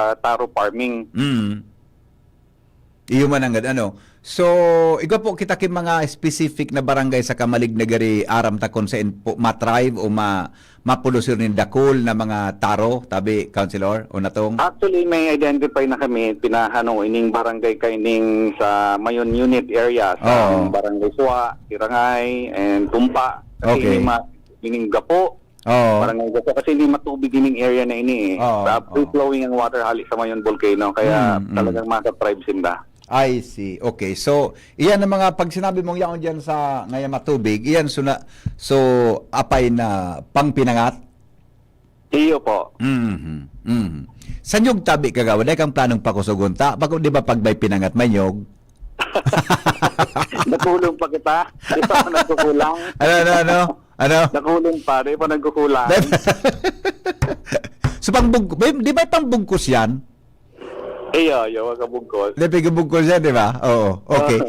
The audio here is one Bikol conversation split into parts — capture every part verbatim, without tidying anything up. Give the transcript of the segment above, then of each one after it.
ah, taro farming. Mm. Iyo man nanggad, ano. So, igwa po kita ki mga specific na barangay sa Camalig na gari aram ta kun saen po ma-thrive o ma-, mapulusir nin dakul na mga taro, tabi, Councilor, o natong? Actually, may identify na kami, pinahanong ining barangay kaining sa Mayon Unit area, sa Oo. Barangay Suwa, Tirangay, and Tumpa. Kasi Okay. may ma-, ining Gapo, Oo. Barangay Gapo, kasi may matubig ining area na ini eh. Oo, Sa free oo. flowing ang water hali sa Mayon Volcano, kaya Mm, mm. talagang maka-thrive sinda. I see. Okay. So, iyan ang mga, pag sinabi mong yaon diyan sa ngayon matubig, iyan suna-, so, apay na pangpinangat? Iyo po. Mhm. Mhm. Sa nyog tabi, Kagawad, ay kang planong pakusogon ta? Pag, di ba, pag may pinangat, may nyog? Nakulong pa kita. Di pa ako nagkukulang. Ano, ano, ano? Ano? Nakulong pa, di pa nagkukulang. So, pang bug-, may, di ba pang bugkos yan? Iyo, iyo, wag ka bugkos. Di, pigabugkos yan, di ba? Oo. Okay.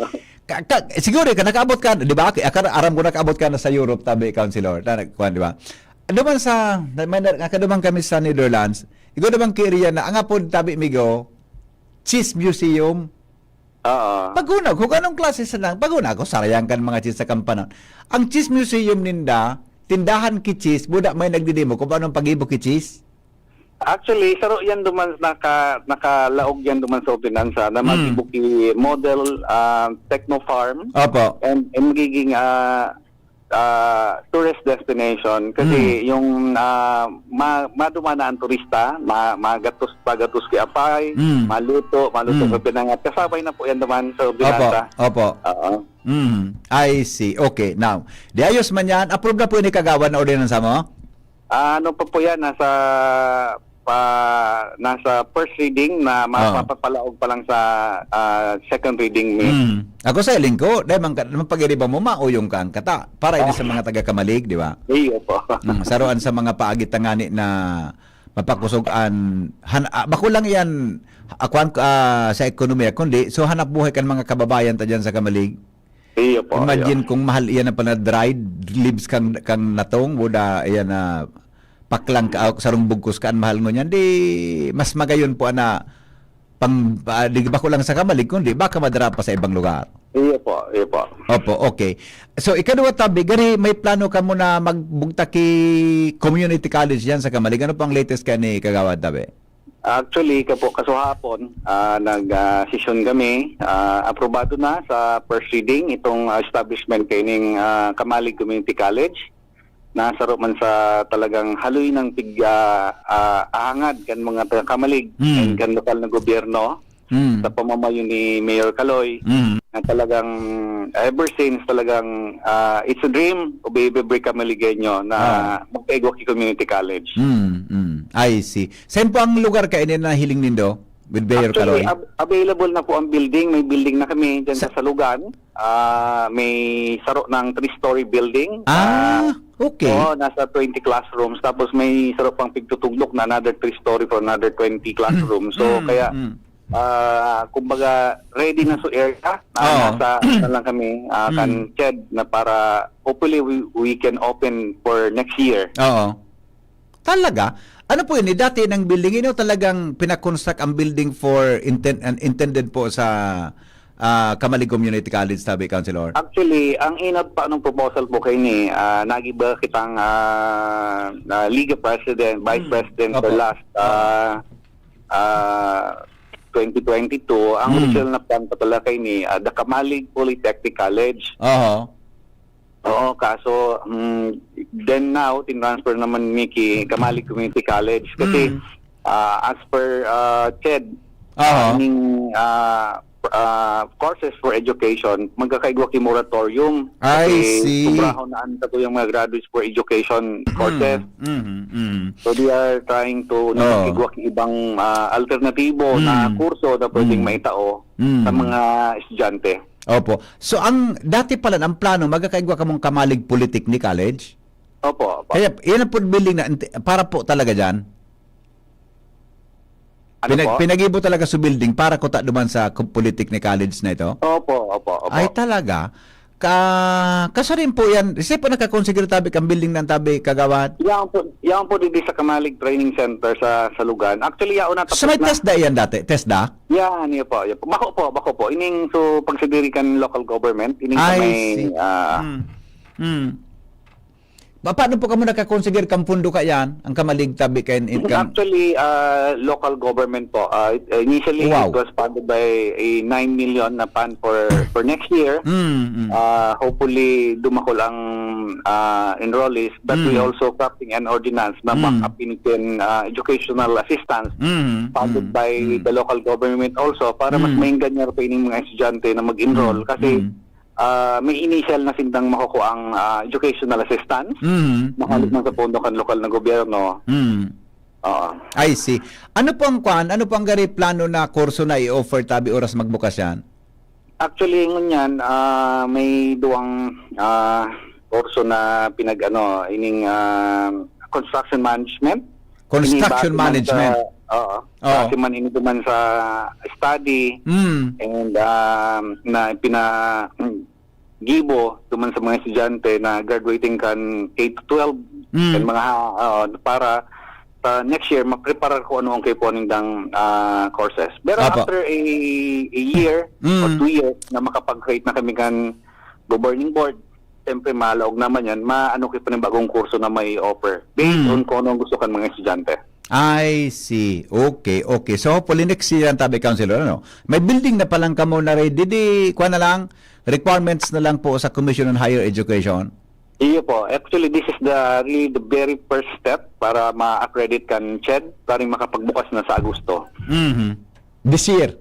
Ka, ka, siguro, ka, nakaabot ka, di ba? Akar-, aram ko nakaabot ka na sa Europe, tabi, Councilor. Na, nagkuhan, di ba? Ano man sa, na, may na, nakaduman kami sa Netherlands, igo naman ki area na, ang apod, tabi, migo, Cheese Museum. Oo. Pagunag, kung anong klase sa nang, pagunag ko, sarayang kan mga cheese sa kampanan. Ang Cheese Museum ninda, tindahan ki cheese, buda may nagdidemo kung paano ang pag-ibo ki cheese. Actually, saro yan duman, naka-, nakalaog yan duman sa ordinansa na Hmm. mag-ibo ki model, ah, techno farm Opo. and, and magiging, ah, ah, tourist destination. Kasi Hmm. yung, ah, ma-, maduman na ang turista, ma-, magatos, pagatos ki apay, Hmm. maluto, maluto Hmm. sa pinangat. Kasabay na po yan duman sa Opo, ordinansa. opo. Oo. Hmm. I see. Okay, now, di ayos man yan. Approve na po ini, Kagawad, na ordinansa mo? Ah, ano pa po yan? Nasa, pa, nasa first reading na ma-, Oo. mapapalaog pa lang sa, ah, second reading, May. Hmm. Ako sa hiling ko, dahil man ka, man pag-iriba mo, mauyong ka ang kata. Para ini sa Ah. mga taga-Camalig, di ba? Iyo po. Hmm, saroan sa mga paagi tangani na mapakusog an, han-, ah, bako lang yan, ah, kwan, ah, sa ekonomiya, kundi, so, hanap buhay kan mga kababayan ta dyan sa Camalig. Iyo po, Imagine iyo. kung mahal iyan ang pala dried leaves kang, kang natong, buda iyan na paklang ka, sarong bugkos ka, ang mahal ngunyan, di mas magayon po ana pang, ah, di ba ko lang sa Camalig, kundi baka madara pa sa ibang lugar. Iyo po, iyo po. Opo, okay. So, ikaduwa tabi, gari may plano ka mo na magbugta ki community college yan sa Camalig. Ano po ang latest ka ni Kagawad tabi? Actually, kapo, kasuhapon, ah, nag, ah, sesyon kami. Ah, aprobado na sa first reading itong, ah, establishment kaining, ah, Camalig Community College. Nasaro man sa talagang haloy ng pig-, ah, ah, ahangad kan mga taga-Camalig Mm. and kan lokal na gobyerno Mm. sa pamamayo ni Mayor Caloy. Mm. Na talagang, ever since, talagang, ah, it's a dream of every Camaligenyo na Ah. magkaigwa ki community college. Mm, mm. I see. Saan po ang lugar kaini na hiling nindo with Mayor Actually, Caloy? ab-, available na po ang building. May building na kami dyan Sa sa Salugan. Ah, may saro ng three-story building. Ah, Ah, okay. oo, nasa twenty classrooms. Tapos may saro pang pigtutuglok na another three-story for another twenty classrooms. So, Mm, kaya mm. ah, kumbaga, ready na so area. Ah, Oo. nasa, ano lang kami, ah, kan Mm. CHED na para, hopefully, we, we can open for next year. Oo. Talaga? Ano po yun? Eh, dati ng building, yun yung talagang pinakonstruct ang building for inten-, an-, intended po sa, ah, Camalig Community College, tabi, Councilor? Actually, ang inot pa ng proposal po kayo ni, ah, nagiba kitang, ah, na Liga President, Vice Mm. President for Opo. last, Oo. ah, ah, twenty twenty-two, ang Mm. original na plan pa talaga kay ni, ah, the Camalig Polytechnic College. Oho. Oo, kaso, mm, then now, tinransfer naman ni ki Camalig Community College kasi, Mm. ah, as per, ah, CHED, Oho. ah, ning, ah, ah, courses for education, magkakaigwa ki moratorium. I Kasi see. sobrahon na ang katuyang mga graduates for education courses. Mm, mm, mm. So, they are trying to Oo. nakikigwa ki ibang, ah, alternatibo na Mm. kurso na pwedeng Mm. maitao Mm. sa mga estudyante. Opo. So, ang dati pala, ang plano, magkakaigwa kamong Camalig Polytechnic College? Opo, opo. Kaya, yan ang food building na, para po talaga dyan? Ano Pinag-, po? pinag-ibo talaga sa building para kuta duman sa Polytechnic College na ito? Opo, opo, opo. Ay, talaga? Ka, kaso rin po yan, siya po nakakonsiguro tabi kang building ng tabi, kagawad? Yan po, yan po digdi sa Kamalig Training Center sa, sa Lugan. Actually, yaon na tapos So may na. TESDA yan dati? TESDA? Yan, yun po, yun po. Bako po, bako po. Ining, so, pagsidiri kan local government, ining sa I may, see. ah, Hmm. Hmm. Pa-, paano po kamo nakakonsiguro kang pundo ka yan? Ang Kamalig tabi kayo in, in kan- Actually, ah, local government po. Ah, it- initially, Wow. it was funded by a nine million na fund for, for next year. Mm, mm. Ah, hopefully, dumakol ang, ah, enrollees. But we Mm. also crafting an ordinance na Mm. mak-apin kin, ah, educational assistance Mm, funded mm, by mm. the local government also para mas Mm. maengganyo pa ining mga estudyante na mag-enroll. Mm, Kasi, mm. ah, may initial na sindang makukuha ang, ah, educational assistance. Mm, Mahalik mm. man sa pondo kan lokal na gobyerno. Mm. Oo. I see. Ano po ang kwan? Ano po ang gari plano na kurso na i-offer tabi oras magbukas yan? Actually, ngunyan, ah, may duwang, ah, kurso na pinag-ano, ining, ah, construction management. Construction Ini base man management. sa, oo, Oo. base man ini duman sa study Mm. and, um, na pina-, gibo duman sa mga estudyante na graduating kan K to twelve, Mm. kan mga, ah, para sa next year, mapreparar ko ano ang kaipuhan nindang, ah, courses. Pero Apo. after a, a year Mm. or two years na makapag-create na kami kan governing board, siyempre, malaog naman yan, maano ko yung panibagong kurso na may offer based Mm. on kung ano ang gusto kan mga estudyante. I see. Okay, okay. So, hopefully next year ang tabi, Councilor, ano? May building na palang kamo na ready. Di, kuha na lang, requirements na lang po sa Commission on Higher Education. Iyo po. Actually, this is the really the very first step para ma-accredit kan CHED, para makapagbukas na sa Agosto. Mhm. This year?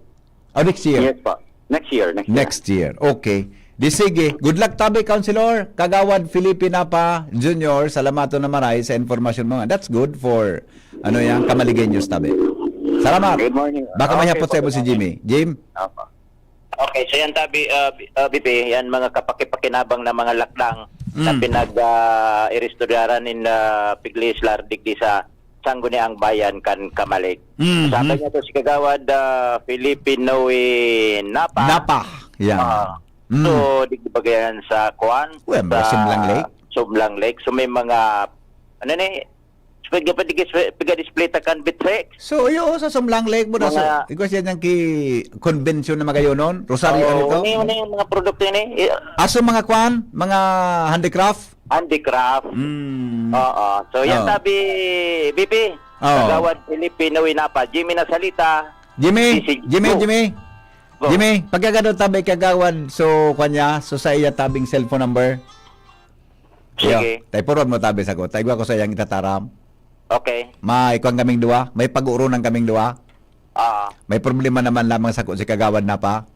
O next year? Yes po. Next year, next year. Next year. Okay. Di sige. Good luck tabi, Councilor. Kagawad Felipe Napa Junior, salamaton na maray sa informasyon mo nga. That's good for, ano yan, Kamaligeños tabi. Salamat. Good morning. Baka may Okay hapot po, sa imo si good morning. Jimmy. Jim? Apo. Okay, so yan tabi, ah, B-, ah, B P, yan mga kapakipakinabang na mga lakdang na Mm. pinag, ah, iristoryaran in, ah, Piglegislar digdi sa Sangguniang Bayan kan Kamalig. Mhm. Sabi niya to si Kagawad, ah, Felipe Noe Napa. Napa. Yeah. Ah. Mm. So, digdi ba yan sa kuan? Well, mga Sa Sumlang Lake? Sumlang Lake. So, may mga, ano ni, piga, piga, piga-display ta kan Bitrex. So, iyo, sa Sumlang Lake mo na, Mga so, igwa siya niyang ki convention na magayonon? Rosario, Oo, ano to? Ano yung, ano yung mga produkto yun eh? I- Aso mga kwan? Mga handicraft? Handicraft. Mm. Oo. So, yan Oo. tabi, B P. Oo. Kagawad Felipe Noe Napa. Jimmy Nasalita. Jimmy, Si, si Jimmy, Go. Jimmy. Go. Jimmy, pagkagano tabi, Kagawad, so, kanya, so sa iya tabing cellphone number? Sige. Yo, tay, forward mo tabi sa ko. Taigwa ko sa iyang itataram. Okay. May kwan kaming duwa, may pag-uuranan kaming duwa. Ah. May problema naman lamang sa ko si Kagawad Napa.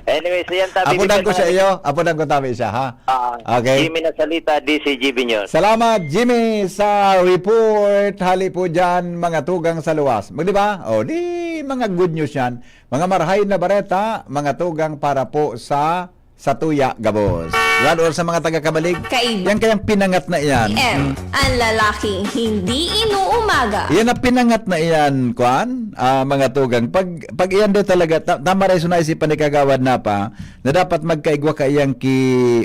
Anyway, so yan tabi, Apo dan ko sa iyo, apo dan ko tabi siya, ha? Ah, Okay. Jimmy Nasalita, D C G B News. Salamat, Jimmy, sa report. Hali po dyan, mga tugang sa luwas. Mag-, di ba? O, di, mga good news yan. Mga marahay na bareta, mga tugang para po sa, sa tuya, gabos. Lalo sa mga taga-Kamalig, Kaib- yan kayang pinangat na iyan. M, ang lalaking hindi inuumaga. Yan ang pinangat na iyan, kwan, ah, mga tugang. Pag, pag iyan daw talaga, ta-, tama rin sa naisipan ni Kagawad Napa, na dapat magkaigwa ka iyang ki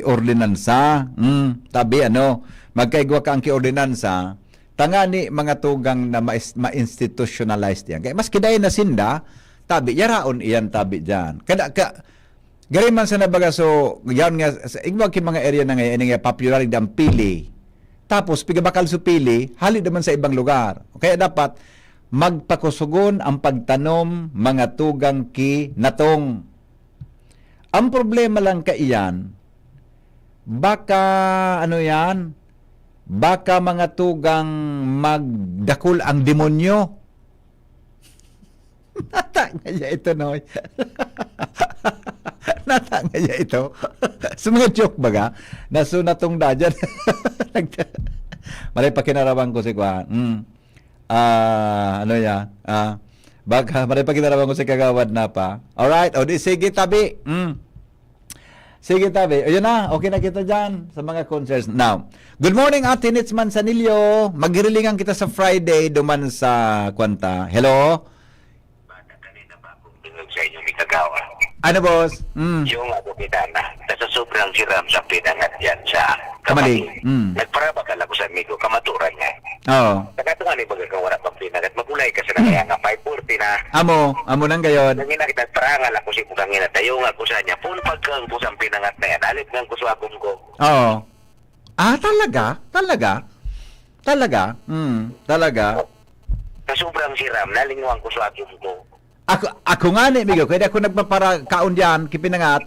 ordinansa. Hmm, tabi, ano, magkaigwa ka ang ki ordinansa, tangani mga tugang na mais-, ma-institutionalized yan. Kaya mas kidayan na sinda, tabi, yaraon iyan, tabi, dyan. Kada, ka, gari man sa nabaga, so, yan nga, sa, igwa ki mga area na ngayon, ini nga popular ang pili. Tapos, pigabakal sa pili, hali naman sa ibang lugar. Kaya dapat, magpakusugon ang pagtanom, mga tugang ki natong. Ang problema lang kaiyan, baka, ano yan, baka mga tugang magdakul ang demonyo. Nata nga ya ito, Noy. Nata nga ya ito. Sa mga joke baga, nasunatong na dyan. Maray pakinarawan ko si Kwa. Mm. Ah, ano ya? Ah, baka maray pakinarawan ko si Kagawad Napa. Alright, o di sige, tabi. Mm. Sige, tabi. Ayun na, okay na kita dyan sa mga concerns. Now, good morning, Ate Nitz Manzanillo. Magirilingan kita sa Friday, duman sa kwanta. Hello? Bata kanina pa akong bilog sa inyo ni Kagawad. Ano, boss? Mm. Yung ako kita na, nasa sobrang siram sa pinangat yan sa Kamali. Kamali. Mm. Nagparabakal ako sa amigo, kamaturan niya. Oo. Nakatungan ni baga kang wala pang pinangat, magulay ka sa Mm. kaya nga five forty na. Amo, amo nang gayon. Nangina kita, parangal ako si Bukang Ina, tayo nga ko sa niya, pun pagkang ko sa pinangat na yan, alit nga ko sa agom ko. Oo. Ah, talaga? Talaga? Talaga? Mm, talaga? Sa sobrang siram, nalinguan ko sa agom ko. Ako, ako nga ni, amigo, kaya ako nagpaparakaon diyan, kipinangat.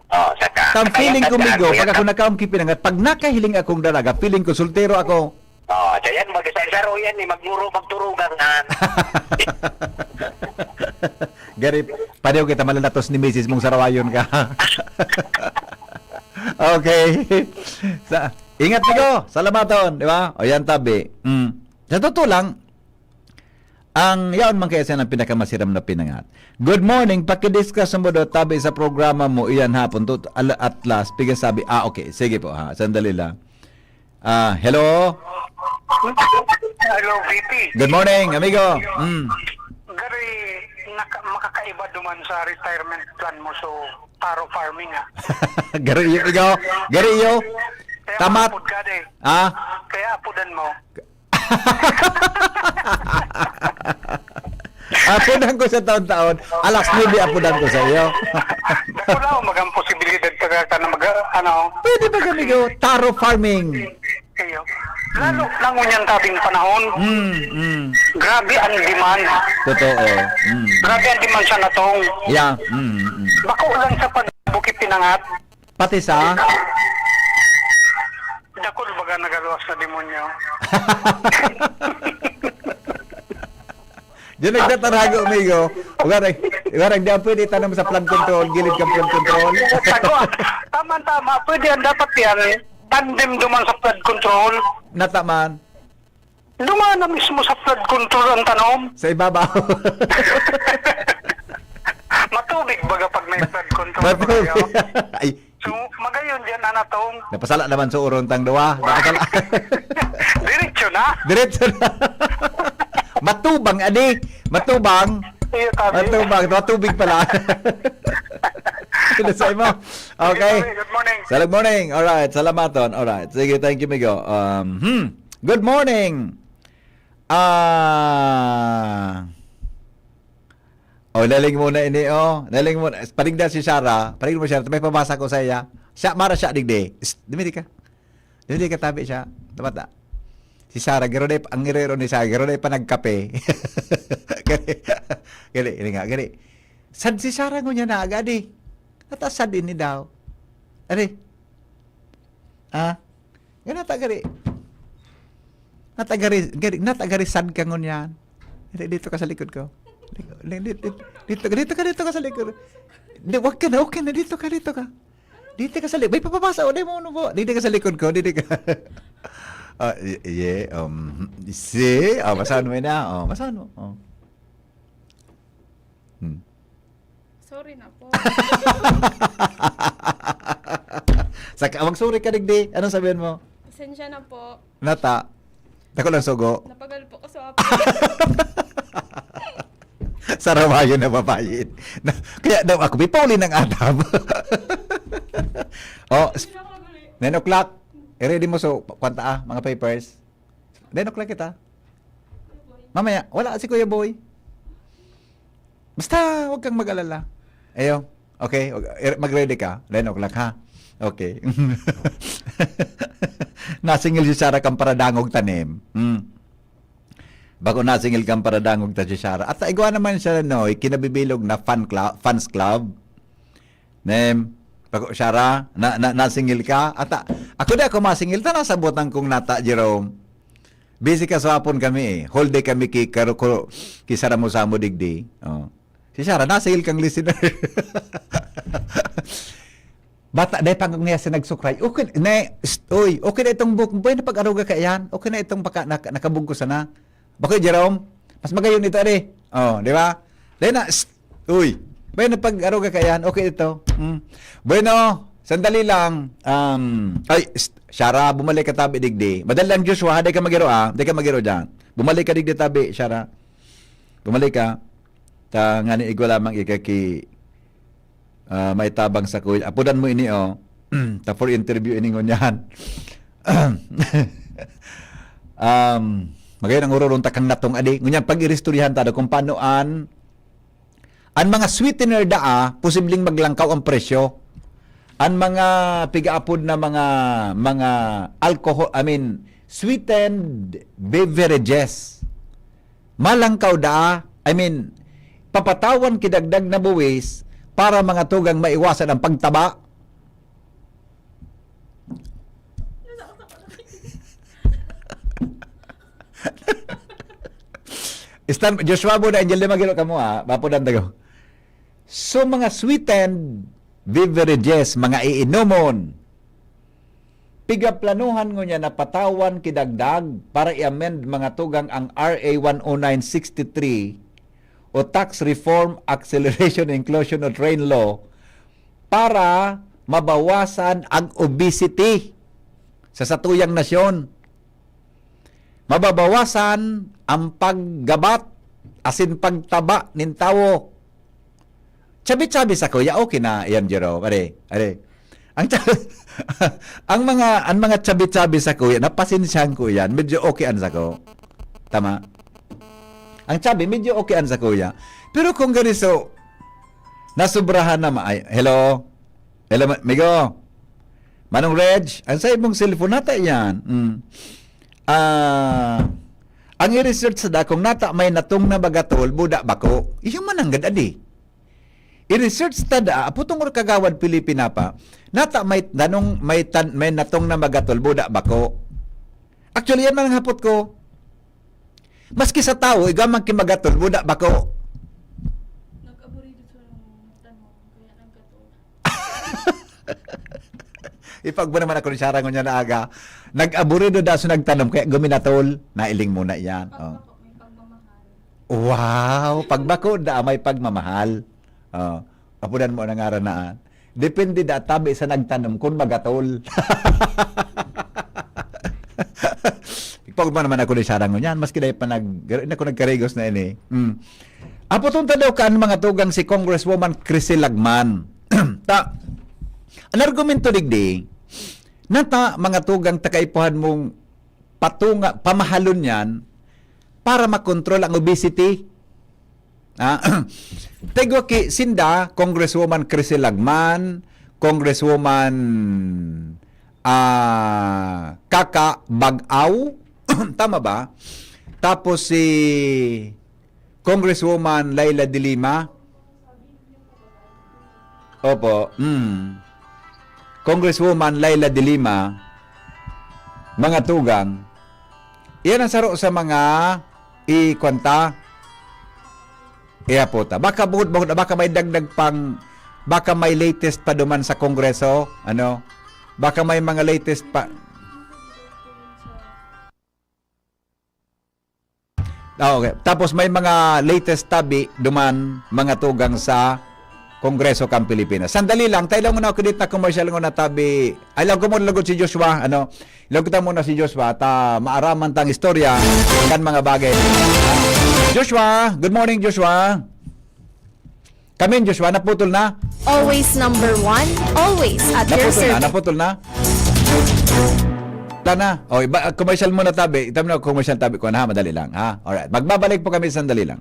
Oh, saka, Ang feeling ko, amigo, pag ako nakaon kipinangat, pag nakahiling akong dalaga, feeling ko, soltero ako. Oh, sa yan, mag-isa-isa ro yan, eh, magmuro, magturugang na. Gari, pareho kita malalatos ni misis mong sarawayon ka. Okay. Sa, ingat, amigo. Salamaton, di ba? O yan, tabi. Mm. Sa totoo lang, ang yaon man kaya siya ng pinakamasiram na pinangat. Good morning, pakidiscuss mo daw tabi sa programa mo iyan hapon to al- at last. Piga sabi, ah, okay, sige po ha, sandali lang. Ah, hello? Hello, V P. Good morning, amigo. Mm. Gari, naka, makakaiba duman sa retirement plan mo, so taro farming, ah. Gari iyo, amigo. Gari iyo. Kaya Tamat. Apod ka, de. Ah? Kaya apodan mo. Apodan ko sa taon-taon. Alas nuebe apodan ko sa iyo. Wala akong magang posibilidad ka, ka na mag, ano. Pwede ba, amigo? Taro farming. Iyo. Lalo na ngunyan tabing panahon. Mm, mm. Grabe ang demand. Totoo. Mm. Grabe ang demand sa natong. Yeah. Mm, mm. Bako lang sa pagbukit pinangat. Pati sa? Dakul baga nagaluwas na demonyo. Diyan nagtatarago, amigo. Warag, warag, di ang pwede tanong sa flood control, gilid kang flood control. Tago, tama, tama. Pwede yan. Dapat yan. Tandem duman sa flood control. Nataman. Duman na mismo sa flood control ang tanom. Sa ibabaw. Matubig baga pag may flood control. Matubig. Baga yun. Ay. So, magayon dyan, anatong. Napasala naman sa uron tang duwa. Napasala. Diretso na. Diretso na. Matubang, adi. Matubang. Iyo, tabi. Matubang. Matubig pala. Sino sa imo? Okay. Good morning. Sa good morning. Alright. Salamaton. Alright. Sige, thank you, migo. Um, hmm. Good morning. Ah. Oh, laling muna ini, oh. Laling muna. Paligda si Sarah. Paligda mo, Sarah. May pabasa ko sa iya. Siya, mara siya, digdi. Psst, dumidi ka. Dumidi ka, tabi siya. Tabata. Si Sarah, garo day, ang irero ni Sarah, garo day pa nagkape. Gali, gali, gali nga, gali. Sad si Sarah ngunyan na agad eh. Ata sad ini daw. Ari. Ah? Ganata gari. Nata gari, gari, nata gari sad ka ngunyan. Dito, dito ka sa likod ko. Dito, dito, dito, dito ka, dito ka sa likod. Di, wag ka na, okay na, dito ka, dito ka. Dito ka sa likod. May papabasa, o, di mo, ano po? Dito ka sa likod ko, dito ka. Ah, y- yeah, um, see? Oh, basahan mo na. Oh, basahan mo. Oh. Hmm. Sorry na po. Sa ka, mag-sorry ka, digdi. Anong sabihin mo? Pasensya na po. Nata. Dako lang sugo. Napagal po ko sa apo. Sarawayon na babayin. Na, kaya daw ako, may pauli ng atab. Oh, s- nine o'clock. I-ready mo, so, kwanta ah, mga papers. Nine o'clock kita. Mamaya, wala si Kuya Boy. Basta, huwag kang mag-alala. Ayo, okay? Wag- er- Mag-ready ka. Nine o'clock, ha? Okay. Nasingil si Sarah kan paradangog tanim. Hmm. Bako nasingil kan paradangog ta si Sarah. At igwa naman siya, no, kinabibilog na fan club, fans club. Nem, bako, Sarah, na, na, nasingil ka? Ata, ako di ako masingil. Ta, nasabutan kong nata, Jerome. Busy ka sa hapon kami eh. Whole day kami ki, karo, ko, ki Sarah mo sa mo digdi. Oh. Si Sarah, nasingil kang listener. Bata, dahil pag niya sa nagsukray, okay, ne, st- oy, okay na itong buhok mo, pwede na pag-aruga ka yan. Okay na itong baka, nak- nakabugko sana. Bako, Jerome, mas magayon ito, ade. Oh, di ba? Dahil na, st- uy, pwede na pag-aruga ka yan. Okay ito. Mm. Bueno, sandali lang. Um, ay, st- Shara, bumalik ka tabi digdi. Madali lang, Joshua, ha? Di ka magiro, ah. Di ka magiro dyan. Bumalik ka digdi tabi, Shara. Bumalik ka. Ta ngani igwa lamang ika ki Ah, may tabang sa kuya. Apodan mo ini, oh. Ta for interview ini ngunyan. Um, magayon ang ururong takang natong adi. Ngunyan, pag-iristoryahan tayo kung paano an, an mga sweetener daa, posibleng maglangkaw ang presyo. An mga pigaapod na mga, mga alcohol, I mean, sweetened beverages. Malangkaw daa, I mean, papatawan kidagdag na buwis para mga tugang maiwasan ang pagtaba. Stan, Joshua Buda, Angel Lima, gilo kamo, ha? Mapunan tayo. So, mga sweetened beverages, mga iinomon, pigaplanuhan ngunyan na patawan kidagdag para i-amend mga tugang ang R A one oh nine sixty-three o Tax Reform Acceleration Inclusion o train law para mabawasan ang obesity sa satuyang nasyon. Mababawasan ang paggabat asin pagtaba nin tawo. Chabi-chabi sa kuya, okay na yan, Jerome. Are, are. Ang cha-, ang mga, ang mga chabi-chabi sa kuya, napasensyahan ko yan. Medyo okay an sako. Tama? Ang chabi, medyo okay an sa kuya. Pero kung ganiso, nasubrahan na ma-, ay, hello? Hello, ma-, migo? Manong Reg, ang sa imong cellphone nata yan. Mm. Ah, ang i-research sa dakong nata may natong na bagatol, buda bako. Iyo man ang gad adi. I-research ta da, aputong or kagawad Pilipina pa, nata may tanong, may tan-, may natong na bagatol, buda bako. Actually, yan man ang hapot ko. Maski sa tawo, igwa man ki magatol, buda bako. Nag-aburido sa tanong, kaya nagkatol. Ipagbo naman ako ni Sarah ngunyan na aga. Nag-aburido da sa nagtanom, kaya guminatol. Nailing muna yan. Oh. Pag-, may pagmamahal. Wow! Pagbako da may pagmamahal. Oh. Apunan mo na ngaran na, ah. Depende da tabi sa nagtanom kun magatol. Ipagbo naman ako ni Sarah ngunyan, maski dahil pa nag-, ako nagkarigos na ini. Mm. Aputon ta daw kan mga tugang si Congresswoman Crisel Lagman. Ta, an argumento digdi, nata mga tugang ta kaipuhan mong patunga, pamahalon yan para makontrol ang obesity. Ah, ta igwa ki sinda, Congresswoman Crisel Lagman, Congresswoman, ah, Kaka Bag-aw. Tama ba? Tapos si Congresswoman Leila de Lima. Opo, mm. Congresswoman Leila de Lima, mga tugang, iyan ang saro sa mga ikwanta. Iya po ta. Baka bukod, bukod, baka may dagdag pang, baka may latest pa duman sa Kongreso, ano? Baka may mga latest pa. Ah, okay. Tapos may mga latest tabi duman, mga tugang sa Kongreso kan Pilipinas. Sandali lang, tayo lang muna ako dito na commercial ko na tabi. Ay, lang ko muna lugod si Joshua, ano? Lugod ta muna si Joshua, ta maaraman tang istorya kan mga bagay. Joshua, good morning, Joshua. Kami, Joshua, naputol na. Always number one, always at your Naputol na, service. Naputol na. Wala na. O, iba, commercial muna tabi. Ito na, commercial tabi ko na, ha? Madali lang, ha? Alright. Magbabalik po kami sandali lang.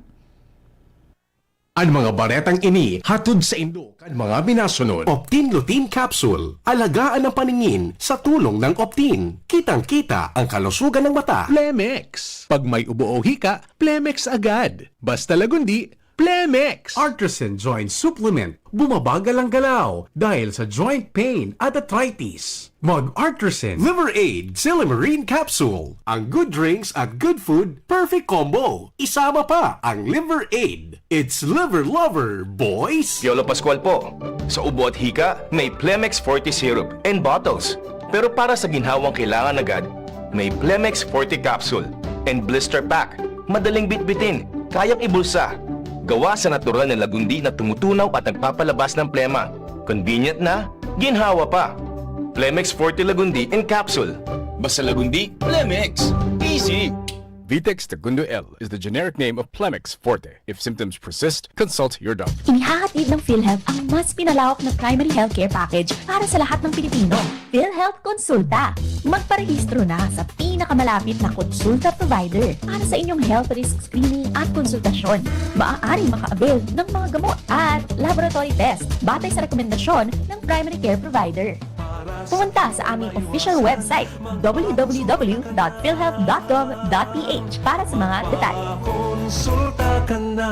An mga baretang ini hatod saindo kan mga minasunod. Optin Lutein Capsule. Alagaan ang paningin sa tulong ng Optin. Kitang-kita ang kalusugan ng mata. Plemex. Pag may ubo o hika, Plemex agad. Basta Lagundi, Plemex. Artisan Joint Supplement. Bumabagal ang galaw dahil sa joint pain at arthritis. Mag Artisan Liver Aid Silymarin Capsule. Ang good drinks at good food, perfect combo. Isama pa ang Liver Aid. It's Liver Lover, boys! Piolo Pascual po. Sa ubo at hika, may Plemex Forte Syrup and bottles. Pero para sa ginhawang kailangan agad, may Plemex Forte Capsule and Blister Pack. Madaling bitbitin, kayang ibulsa. Gawa sa natural na lagundi na tumutunaw at nagpapalabas ng plema. Convenient na, ginhawa pa. Plemex Forte Lagundi in Capsule. Basta Lagundi, Plemex. Easy! Vitex Segundo L is the generic name of Plemex Forte. If symptoms persist, consult your doctor. Inihahatid ng PhilHealth ang mas pinalawak na primary healthcare package para sa lahat ng Pilipino. PhilHealth Konsulta. Magparehistro na sa pinakamalapit na konsulta provider para sa inyong health risk screening at konsultasyon. Maaaring maka-avail ng mga gamot at laboratory test batay sa rekomendasyon ng primary care provider. Pumunta sa aming official website, w w w dot philhealth dot gov dot p h para sa mga detalye. Konsulta ka na.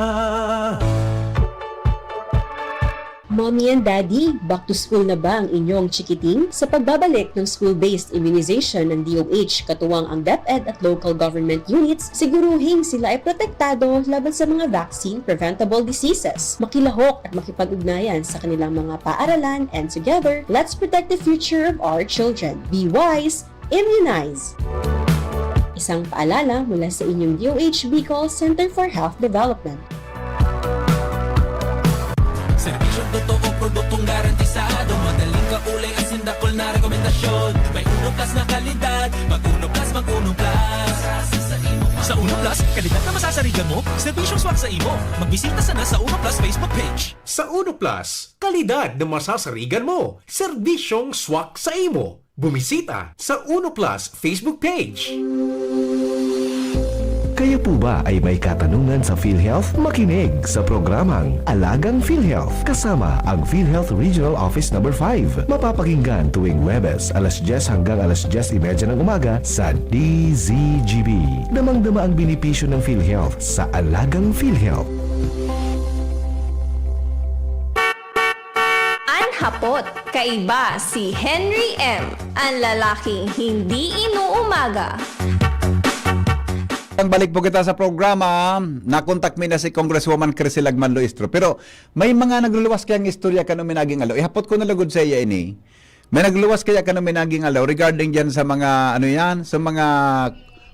Mommy and Daddy, back to school na ba ang inyong chikiting? Sa pagbabalik ng school-based immunization ng D O H, katuwang ang DepEd at local government units, siguruhing sila ay protektado laban sa mga vaccine-preventable diseases. Makilahok at makipag-ugnayan sa kanilang mga paaralan, and together, let's protect the future of our children. Be wise, immunize! Isang paalala mula sa inyong D O H Bicol Center for Health Development. Serbisyong totoo, produktong garantisado. Madaling kaulay, asin dakul na rekomendasyon. May Uno Plus na kalidad. Mag Uno Plus, mag Uno Plus. Sa Uno Plus, kalidad na masasarigan mo. Serbisyong swak sa imo. Magbisita sana sa Uno Plus Facebook page. Sa Uno Plus, kalidad na masasarigan mo. Serbisyong swak sa imo. Bumisita sa Uno Plus Facebook page. Kayo po ba ay may katanungan sa PhilHealth? Makinig sa programang Alagang PhilHealth kasama ang PhilHealth Regional Office Number five. Mapapakinggan tuwing Huwebes alas diyes hanggang alas diyes y media ng umaga sa D Z G B. Damang-dama ang benepisyo ng PhilHealth sa Alagang PhilHealth. An hapot, kaiba si Henry M, an lalaking hindi inuumaga. Ang balik po kita sa programa, nakontak mi na si Congresswoman Crisel Lagman Luistro. Pero may mga nagluluwas kayang istorya kan uminaging aldaw. Ihapot ko na lugod sa iya ini. May nagluluwas kaya kan uminaging aldaw regarding diyan sa mga, ano yan, sa mga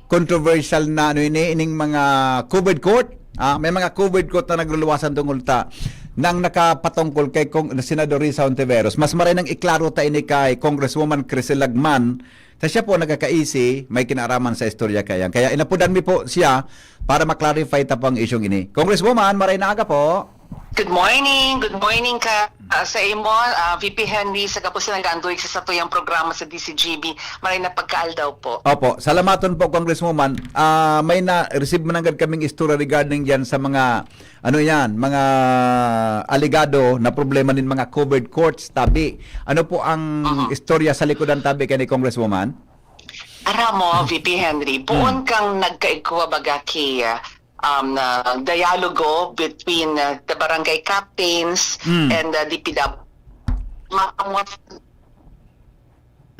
controversial na, ano ini, ining mga covered court. Ah, may mga covered court na nagluluwasan tungkol ta nang nakapatungkol kay Cong-, Senador Risa Hontiveros. Mas maray nang iklaro ta ini kay Congresswoman Crisel Lagman. Sa siya po nagkakaisi, may kinaaraman sa istorya kaya. Kaya inapudan mi po siya para ma-clarify ta po ang isyong ini. Congresswoman, maray na aga po. Good morning. Good morning ka ah, sa imo, ah, V P Henry, sa gabos na nag-aandoy sa satuyang programa sa D C G B. Maray na pagkaaldaw po. Opo, salamaton po, Congresswoman. Ah, may na-receive man agad kaming istorya regarding diyan sa mga, ano yan, mga alegado na problema nin mga covered courts, tabi. Ano po ang istorya sa likodan, tabi, kay ni Congresswoman? Aram mo, V P Henry, poon kang nagkaigwa baga ki ah, um, na dialogo between uh, the barangay captains Mm. and uh, D P W. Ma- ang mga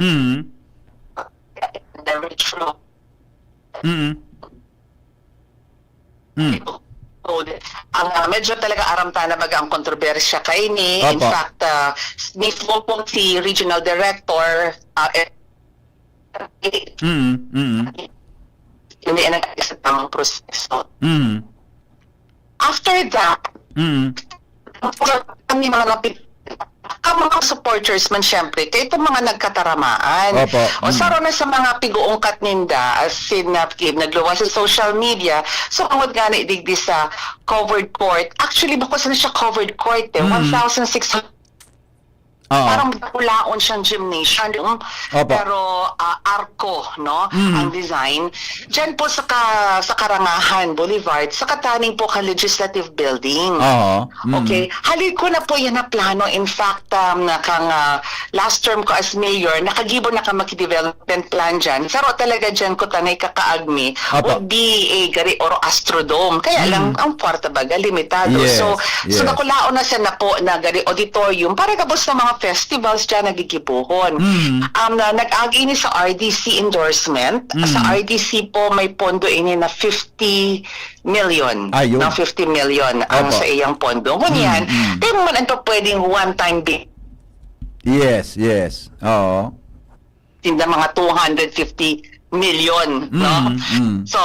Mm. the retro Mm. Mm. code. Ang uh, medyo talaga aram ta na baga ang kontrobersya kaini. In Opo. Fact, uh, mismo pong si Regional Director uh, eh, Mm. Mm. hindi na nag-isa tamang proseso. Mm. After that, Mm. kami mga napi- ang mga supporters man, syempre, kaya itong mga nagkataramaan. Opo. O Mm. saro na sa mga pig-uungkat ninda, as in, uh, nagluwas sa social media, so, angod nga na idigdi sa covered court. Actually, bako sana siya covered court eh. Mm. One thousand six hundred. Oo. Parang dakulaon siyang gymnasium, Opo. pero ah, arko, no, Mm. ang design. Diyan po sa, ka, sa Karangahan Boulevard, sa kataning po ka Legislative Building. Oo. Mm. Okay. Halid ko na po yan na plano. In fact, um, na kang ah, last term ko as mayor, nakagibo na ka maki-development plan dyan. Pero talaga dyan ko tanay kakaagmi Opo. would be a gari or Astrodome. Kaya Mm. lang, ang kwarta baga, limitado. Yes, So, yes. so nakulaon na siya na po na gari auditorium para gabos sa mga festivals dyan nagigibuhon. Mm. Um, na, nag-agi ini sa R D C endorsement. Mm. Sa R D C po, may pondo ini na fifty million. Ayun. Na fifty million ang Opo. Sa iyang pondo. Ngunyan, Mm, mm. di mo man ito pwedeng one-time big Yes, yes. Oo. tinda mga two hundred fifty milyon, no? Mm, mm. So,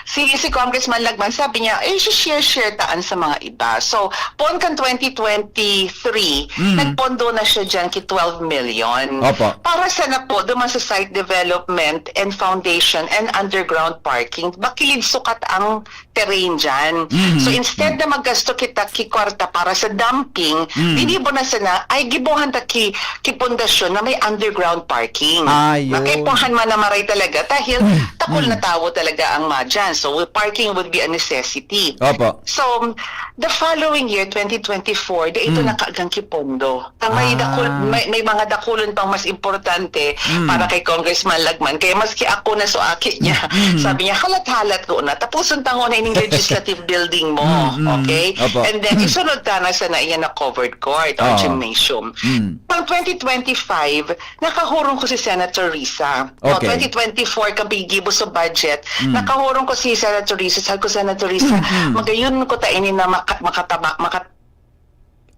si, si Congressman Lagman, sabi niya, eh, share-share taan sa mga iba. So, poon kan twenty twenty-three, Mm. nagpondo na siya dyan ki twelve million. Opo. Para sana po, duman sa site development and foundation and underground parking, bakilid sukat ang terrain dyan. Mhm. So, instead Mm. na maggasto kita ki kwarta para sa dumping, Mm. ginibo na sana, ay gibohan ta ki, ki pundasyon na may underground parking. Ayun. Makaipuhan man na maray talaga, dahil Mm. takol na Mm. tawo talaga ang madyan. So, parking would be a necessity. Opo. So, the following year, twenty twenty-four, dai ito Mm. nakagang ki pondo. Ang may Ah. dakul-, may, may mga dakulon pang mas importante Mm. para kay Congressman Lagman. Kaya maski ako na so aki niya, Mm. sabi niya, "Halat-halat ko na. Tapuson ta ngona ining legislative building mo, Mm, mm. okay? Opo. And then, isunod ta na sa naiya na covered court or Oo. gymnasium." Mm. Pang twenty twenty-five, nakahurong ko si Senator Risa. No, Okay. twenty twenty-four, kan paggigibo sa budget, Mm. nakahurong ko si Senator Risa. Sabi ko, "Senator Risa, Mm, mm. magayon ko ta ini na maka-, makataba-, makat-"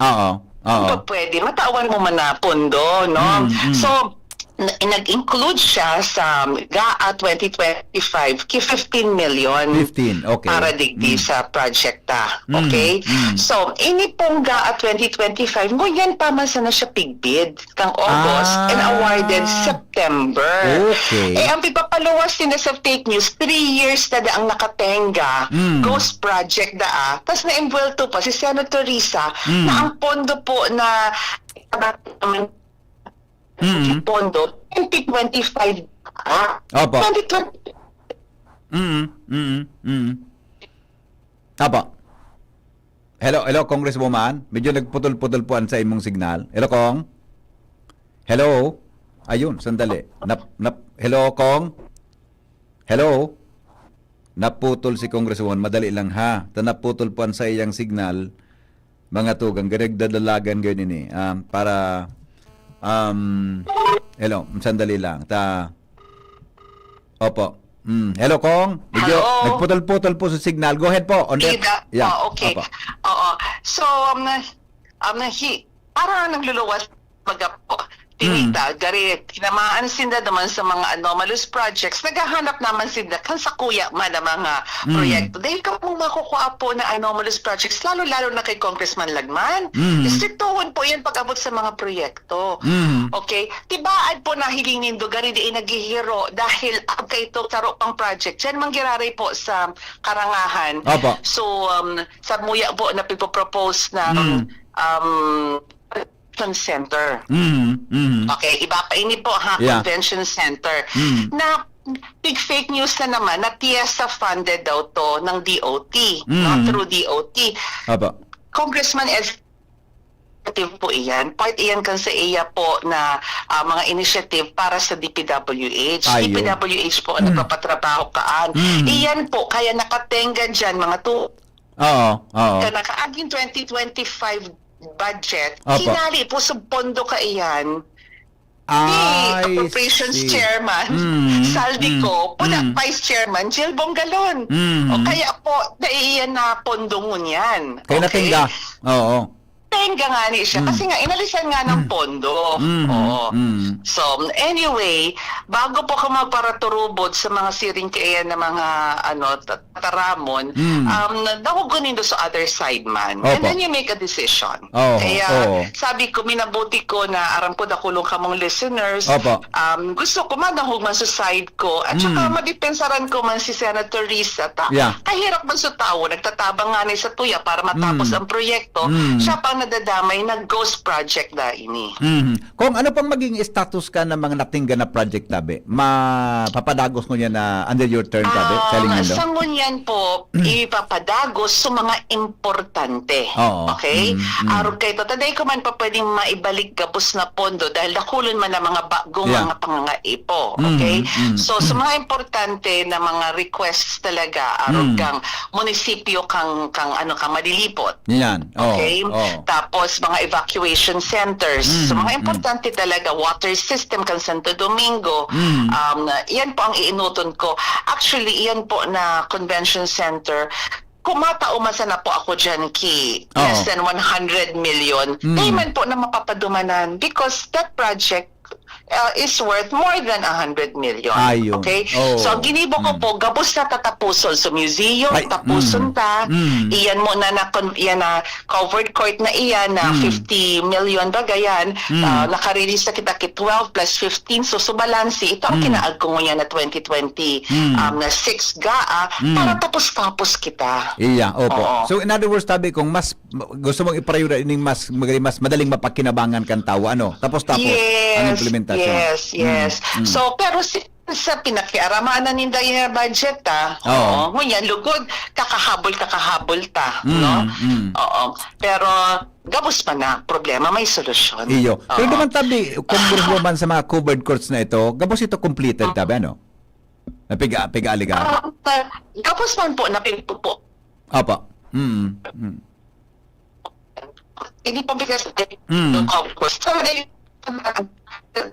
Oo, oo. Kung pwede, matawan mo man na pondo, no? Mm, mm. So, na-, nag-include siya sa gaa twenty twenty-five ki fifteen million Fifteen, okay. para digdi Mm. sa project ta. Mm, Okay? mm. So, ini pong gaa twenty twenty-five, ngunyan pa man sana siya pigbid kang August and Ah. awarded September. Okay. Eh, ang pigpapaluwas nila sa fake news, three years na daang nakatenga, Mm. ghost project daa, tas naembwelto pa si Senator Risa Mm. na ang pondo po na naman Mm. pondo, twenty twenty-five. Ah, Opo. twenty twenty. Mm, mm, mm. Opo. Hello, hello, Congresswoman. Medyo nagputol-putol po ang sa imong signal. Hello, Cong? Hello? Ayun, sandali. Nap-, nap-, hello, Cong? Hello? Naputol si Congresswoman. Madali lang, ha? Ta naputol po ang sa iyang signal. Mga tugang, nagdadalagan ngayon ini. Um, para, um, hello, sandali lang. Ta, opo. Mm. Hello, Cong. Medyo Hello. nagputol-putol po sa signal. Go ahead po. On the, Ida? Yeah. Ah, okay. Opo. Oo. So, um, um, hi-, parang nagluluwas baga po. Hmm. Tinita, gari, tinamaan sinda naman sa mga anomalous projects. Naghahanap naman sinda kan sakuya man ang mga Hmm. proyekto. Dahil kapag makukuha po na anomalous projects, lalo-lalo na kay Congressman Lagman, Hmm. istriktuhon po yan pag-abot sa mga proyekto. Hmm. Okay? Tibaad po na hiling nindo, gari di naghihiro dahil ang kaito saro pang project. Diyan manggiraray po sa karangahan. Opo. So, um, sa muya po na pipropose na, Hmm. um, Convention Center. Mm, mm. Okay, iba pa ini po ha, Yeah. Convention Center. Mm. Na big fake news na naman na TIESA funded daw to ng D O T, no? Mm. Through D O T. Aba. Congressman Ed po iyan. Part iyan kan sa iya po na, ah, mga initiative para sa D P W H. Ayun. D P W H po ang Mm. nagpapatrabaho kaan. Mm. Iyan po, kaya nakatenga dyan mga tu- Oo, oo. Ka nakaaging twenty twenty-five budget, Opo. kinali po sa pondo kaiyan ni I Appropriations see. Chairman, Mm, Saldico, mm, po na mm. Vice Chairman, Jill Bongalon. Mm. O kaya po, naiiyan na pondo ngunyan. Kaya Okay? natingga. Oo. Tenga nga ni siya. Mm. Kasi nga, inalisan nga ng Mm. pondo. Mm, Oo. mm. So, anyway, bago po ako magparaturubod sa mga siring kaiyan na mga, ano, t- taramon, Mm. um, na-, dahog ko nindo sa other side man. And Opo. then you make a decision. Oo, Kaya, oo. sabi ko, minabuti ko na aram ko dakulong kamong listeners. Opo. Um, gusto ko madahog man sa side ko. At saka Mm. madepensaran ko man si Senator Risa. Ta, Yeah. kahirap man sa tawo, nagtatabang nga na sa tuya para matapos Mm. ang proyekto. Mm. Siya pang nadadamay na ghost project na ini. Mm. Kung ano pang maging status ka ng mga natingga na project, tabi? Mapapadagos mo yan na under your term, tabi? Ah, Sa lingin, no? sa ngunyan po, ipapadagos sa mga importante. Oo. Okay? Mm, mm. Arog kay to, taday ko man pa pwedeng maibalik gabos na pondo dahil dakulon man ang mga bagong Yeah. mga pangangaipo. Mm, Okay? mm, So, sa mm. mga importante na mga requests talaga, arog Mm. kang munisipyo, kang, kang ano, kang malilipot. Yan. Oo, Okay? oo. Tapos, mga evacuation centers. Mm, So, mga mm. importante talaga, water system kan Santo Domingo. Mm. Um, yan po ang iinuton ko. Actually, yan po na convention center, kung matao man sana po ako dyan ki Oo. less than one hundred million, Mm. di man po na mapapadumanan because that project uh, is worth more than a hundred million. Ayun. Okay? Oo. So, ang ginibo ko Mm. po, gabos na tatapuson. So, museum, Ay, tapuson mm. ta. Mm. Iyan mo na, na, yan na, covered court na iyan na Mm. fifty million ba, gayan. Mm. Ah, nakarelease na kita ki twelve plus fifteen. So, so balanse, ito ang Mm. kinaag ko ngayon na twenty twenty, Mm. um, na six ga, ah, Mm. para tapos-tapos kita. Iya, opo. Oo. So, in other words, tabi kong mas ma-, gusto mong iprayura ining mas, magaling, mas madaling mapakinabangan kan tawo, ano? Tapos-tapos ang Yes, implementasyon. yes, Mm, yes. mm. So, pero si, sa pinakiaramanan ninda yung budget, ah. Oo. Oo. Ngunyan, lugod, kakahabol, kakahabol ta, Mm, no? mm. Oo. Pero, gabos pa na, problema, may solusyon. Iyo. Pero Oo. naman tabi, Congresswoman, sa mga covered courts na ito, gabos ito completed, Mm. tabi, ano? Na piga-, piga-aligar? Ah, gabos man po, napinto po. Apa. Mm, mm. Hindi pa bigas Mm. ng Congress. So, they,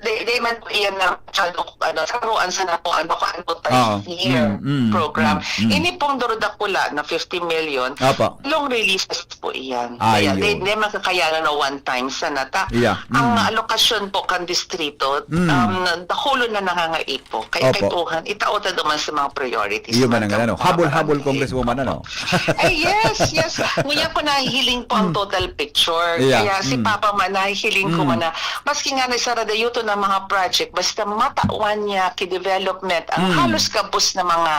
they, they man po iyan na masyado, ano, saruan sa na po, ano, kung ano, Oo. thirty-year Mm, mm, program. mm, mm. Ini pong Duro Dakula na fifty million, Apa. long releases po iyan. Kaya Ayun. di, di makakayanan na one time sa nata. Yeah. Ang Mm. alokasyon po kan distrito, Mm. um, dakulo na nangangaipo. Kaya Opo. kaipuhan, itao ta duman sa mga priorities Iyo man ang natin. ano, habol-habol, Ang Congresswoman, ano? Ay, yes, yes. Ngunyan ko nahihiling po ang Mm. total picture. Yeah. Kaya si Mm. Papa man, nahihiling ko Mm. man na, maski nga nagsaradayoto na mga project, basta matawan niya ki development, ang Mm. halos gabos na mga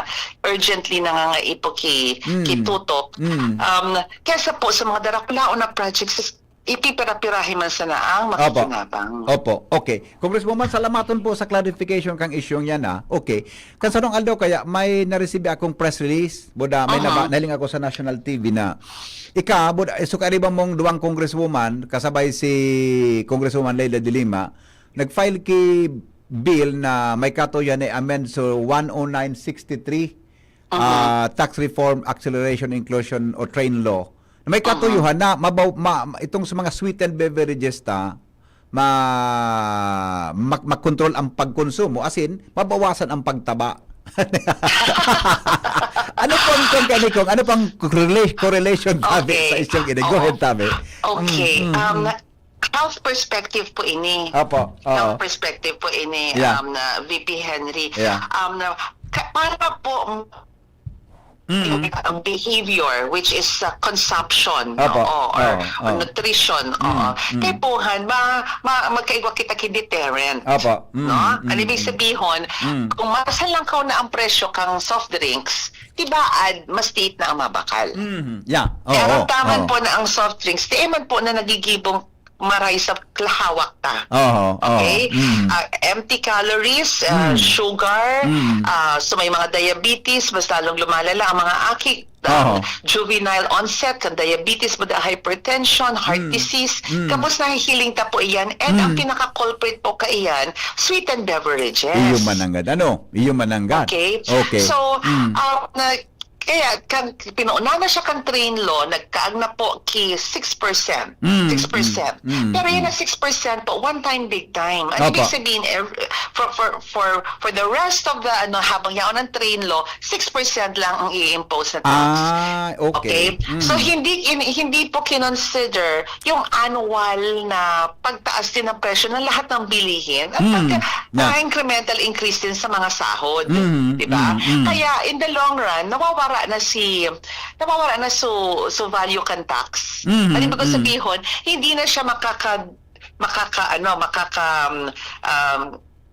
urgently nangangaipo ki, Mm. ki tutok. Mm. Um, kesa po sa mga darakulaon na projects, ipipira-pirahi man sana ang Opo. makikinabang. Opo. Okay. Congresswoman, salamaton po sa clarification kang isyong yan, ah. Okay. Kan sarong aldaw kaya, may naresibi akong press release. Buda, may Aha. naba-, nahiling ako sa national T V na ika, buda, eh, so kaariba mong duwang congresswoman, kasabay si Congresswoman Leila de Lima, nag-file ki bill na may katuyan na i-amend sa one oh nine sixty-three, Aha. ah, Tax Reform, Acceleration, Inclusion o Train Law. Na may Aha. katuyuhan na mabaw-, ma-, ma-, itong sa mga sweetened beverages ta, ma-, mak-, makontrol ang pagkonsumo, as in, mabawasan ang pagtaba. Ano pong, kung kani kong, ano pang correla-, correlation, tabi, Okay. sa isyong ini? Go Oo. ahead, tabi. Okay. Mm, mm, Um, mm. health perspective po ini. Opo. Oo. Health perspective po ini, Yeah. um, na V P Henry. Yeah. Um, na, ka-, para po Mm. ang behavior, which is, uh, consumption, Opo. no? O, or, Oo, or oo. nutrition, Mm, oo. mm. Kaipuhan, ma-, ma-, magkaigwa kita ki deterrent, Opo. Mm, no? Ang mm, ibig mm. sabihin, Mm. kung masalangkaw na ang presyo kang soft drinks, tibaad, mas tiit na ang mabakal. Mhm. Yeah. Kaya Oo, ramdaman oo. po na ang soft drinks, tiiman po na nagigibong maray sa lahawak ta. Oo, oo. Okay? Mm. Ah, empty calories, ah, Mm. sugar, Mm. ah, so may mga diabetes, mas lalong lumalala ang mga aki, ah, Oo. juvenile onset kan diabetes, mga hypertension, heart Mm. disease. Mm. Kapos nahihiling ta po iyan. And ang Mm. pinaka-culprit po kaiyan, sweetened beverages. Iyo mananggad. Ano? Iyo mananggad. Okay? Okay. So, Mm. ah, na, kaya, kan, pinauna na siya kan train law, nagkaag na po ki six percent. Mm, Six percent. mm, mm, Pero yun mm. na six percent po, one time, big time. Ang Opo. ibig sabihin, ev-, for, for, for, for the rest of the, ano, habang yaon ang train law, six percent lang ang i-impose na tax. Ah, okay. Okay? Mm. So, hindi, in-, hindi po kinonsider yung annual na pagtaas din ng presyo ng lahat ng bilihin at Mm. pagka-, Yeah. ah, incremental increase din sa mga sahod. Mm, Di ba? mm, mm. Kaya, in the long run, nawawara na si, nawawara na su, su value kan tax. Mm, Ano ibig mm. sabihin? Hindi na siya makaka-, makaka-, ano, makaka-, um, um,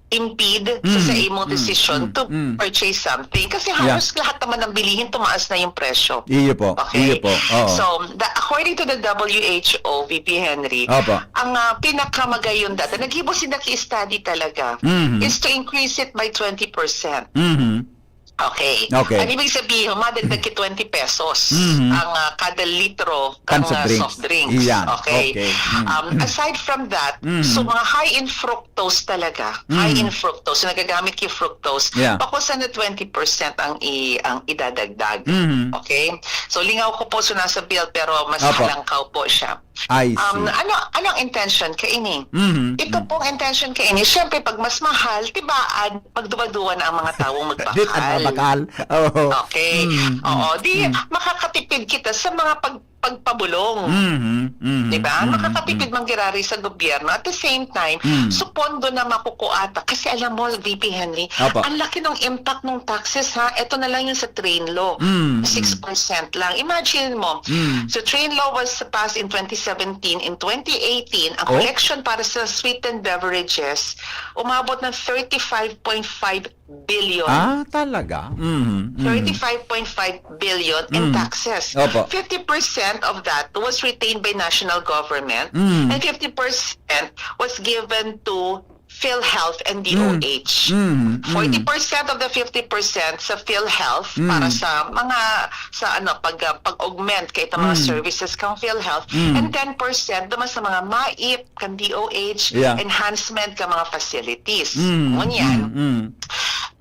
impede sa, Mm, sa imong mm, decision mm, to mm. purchase something. Kasi Yeah. halos lahat naman ng bilihin, tumaas na yung presyo. Iyo po. Okay? Iyo po. Oo. So, the, according to the W H O, V P Henry, Opo. ang, ah, pinakamagayon dati, naghibo sila ki-study talaga, Mhm. is to increase it by twenty percent. Mhm. Okay. Okay. Ang ibig sabihin, madagdag ki twenty pesos Mhm. ang, ah, kada litro Kan kang, soft ah, drink. soft drinks. Iyan. Okay. Okay. Mm. Um, aside from that, Mm. so mga high in fructose talaga, high Mm. in fructose, so nagagamit ki fructose, Yeah. bako sana twenty percent ang i-, ang idadagdag. Mm. Okay? So, lingaw ko po, so nasa bill, pero mas Opo. halangkaw po siya. I see. Um, ano, ano ang intention kaini? Mhm, Ito mhm. pong intention kaini, syempre, pag mas mahal, tibaad, magduwa-duwa na ang mga tawong Dit ang mga magbakal. bakal. Oo. Okay. Mm, mm, Oo. Di, mm. makakatipid kita sa mga pag-, pagpabulong. Mhm, mhm, Di ba? mhm, Makakatipid mhm. man giraray sa gobyerno. At the same time, Mm. so pondo na makukuha ta. Kasi alam mo, V P Henry, Apa. ang laki ng impact ng taxes, ha? Ito na lang yung sa train law. Mm, mm. six percent lang. Imagine mo, Mm. so train law was passed in twenty seventeen. In twenty eighteen, ang Oh? collection para sa sweetened beverages, umabot ng thirty-five point five billion. Ah, talaga? Mhm, mhm. Thirty-five point five billion in Mm. taxes. Opo. Fifty percent of that was retained by national government Mm. and fifty percent was given to PhilHealth and Mm. D O H. Mm, mm. Forty percent of the fifty percent sa PhilHealth Mm. para sa mga, sa ano, pag, ah, pag-augment kay itong mga Mm. services kang PhilHealth, Mm. and ten percent naman sa mga MAIP, kan D O H, Yeah. enhancement ka mga facilities. Mm, Ngunyan, mm, mm.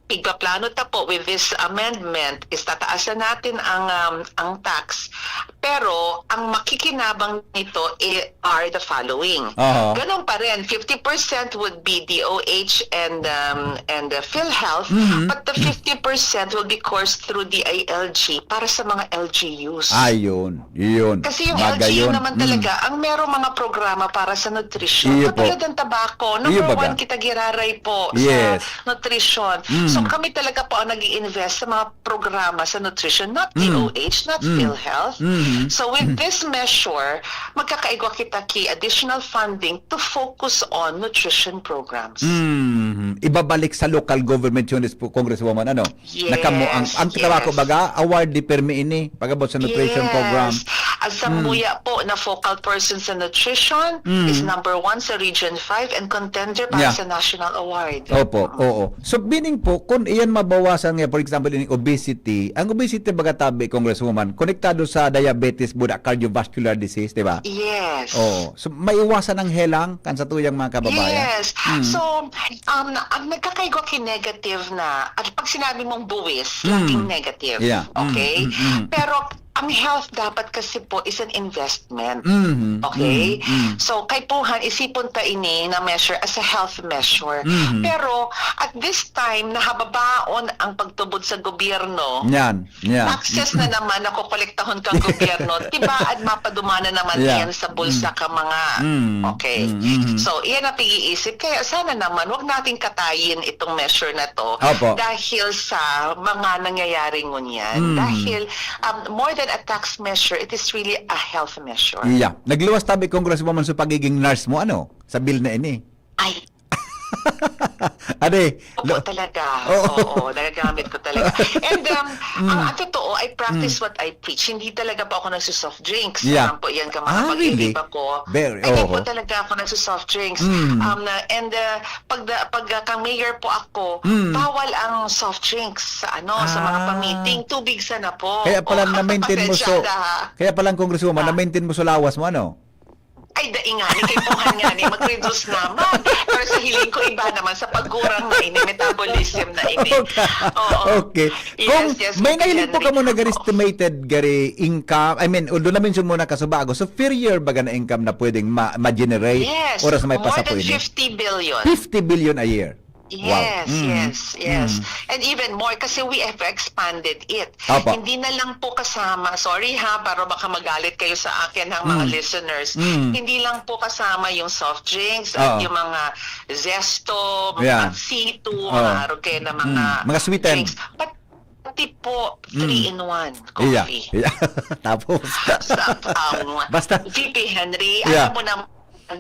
pigpaplano ta po with this amendment is tataasan natin ang, um, ang tax, pero ang makikinabang nito i-, are the following. Aha. Ganun pa rin, fifty percent would be D O H and, um, and, uh, PhilHealth, Mhm. but the fifty percent will be coursed through D I L G para sa mga L G Us. Ayun. Yun. Kasi yung Bagay L G U yun. naman Mm. talaga, ang merong mga programa para sa nutrition. Iyo po. Katulad ng tabako, Iyo number baga. one kita giraray po Yes. sa nutrition. Mm. So kami talaga po ang nag-i-invest sa mga programa sa nutrition, not Mm. D O H, not Mm. PhilHealth. Mm. So with Mm. this measure, magkakaigwa kita ki additional funding to focus on nutrition programs. Mm. Ibabalik sa local government units po, Congresswoman, ano? Na kamo ang, Yes, ang trabaho ko yes. baga, awardee permi ini, pag-abot sa nutrition Yes. program. Ang Mm. sambuya po na focal person sa nutrition Mm. is number one sa Region five and contender para Yeah. sa national award. Opo, Oo. oo. So, meaning po, kung iyan mabawasan nga, for example, in obesity, ang obesity baga tabi, Congresswoman, konektado sa diabetes, buda, cardiovascular disease, di ba? Yes. Oo. So, maiwasan ang helang kan sa tuyang mga kababayan. Yes. Mm. So, um, ang nagkakaigwa ki negative na, at pag sinabi mong buwis, Mm. laging negative. Yeah. Mm, Okay? mm, mm. Pero ang health dapat kasi po is an investment. Mm, Okay? mm, mm. So, kaipuhan, isipon ta ini na measure as a health measure. Mm. Pero, at this time, nahababaon ang pagtubod sa gobyerno. Yan. Yeah. Taxes na naman na kokolektahon kang gobyerno, tibaad mapaduman na naman Yeah. iyan sa bulsa Mm. ka mga, Mm. okay. Mm, mm. So, iyan ang pag-iisip. Kaya sana naman, wag nating katayin itong measure na to Opo. dahil sa mga nangyayari ngunyan. Mm. Dahil, um, more than a tax measure, it is really a health measure. Yeah. Nagluwas tabi, Congresswoman, sa pagiging nurse mo, ano? Sa bill na ini. Ay, Ade, Opo, lo- talaga. Oo. Oo, nagagamit ko talaga. And, um, Mm. ang, ang totoo, I practice Mm. what I preach. Hindi talaga po ako nagsusoft drinks. Yeah. Alam po yan, ka mga Ah, really? pag-iiba ko. Very, Hindi oo. po talaga ako nagsusoft drinks. Mm. Um, na, and, uh, pag, pag, uh, kang mayor po ako, Mm. bawal ang soft drinks sa, ano, sa mga Ah. pamiting. Tubig sana po. Kaya pala Oh, na-maintain mo so, pasensya na, ha. kaya pala, Congresswoman, Ah. na-maintain mo so lawas mo, ano? Ay, dai ngani, kaipuhan ngani, mag-reduce naman. Pero sa hiling ko, iba naman sa pagkurang na ini, metabolism na ini. Okay. Oo. Okay. Yes, Kung yes, may Mister nahiling po Henry. kamo nag-estimated gari income, I mean, although na-mention mo na kasubago, so per year baga na income na pwedeng ma-, ma-generate Yes, oras may more pasa po than ini? fifty billion. Fifty billion a year. Wow. Yes, Mm. yes, yes. Mm. And even more kasi we have expanded it. Opo. Hindi na lang po kasama, sorry ha, para baka magalit kayo sa akin, ang mga Mm. listeners. Mm. Hindi lang po kasama yung soft drinks at Oo. yung mga Zesto, Yeah. Pansito, Oo. mga aroke na mga Mm. Mga sweetened. drinks. Pati po, Mm. three-in-one Yeah. coffee. Yeah. Tapos? Sa, um, Basta V P Henry, Yeah. alam mo na,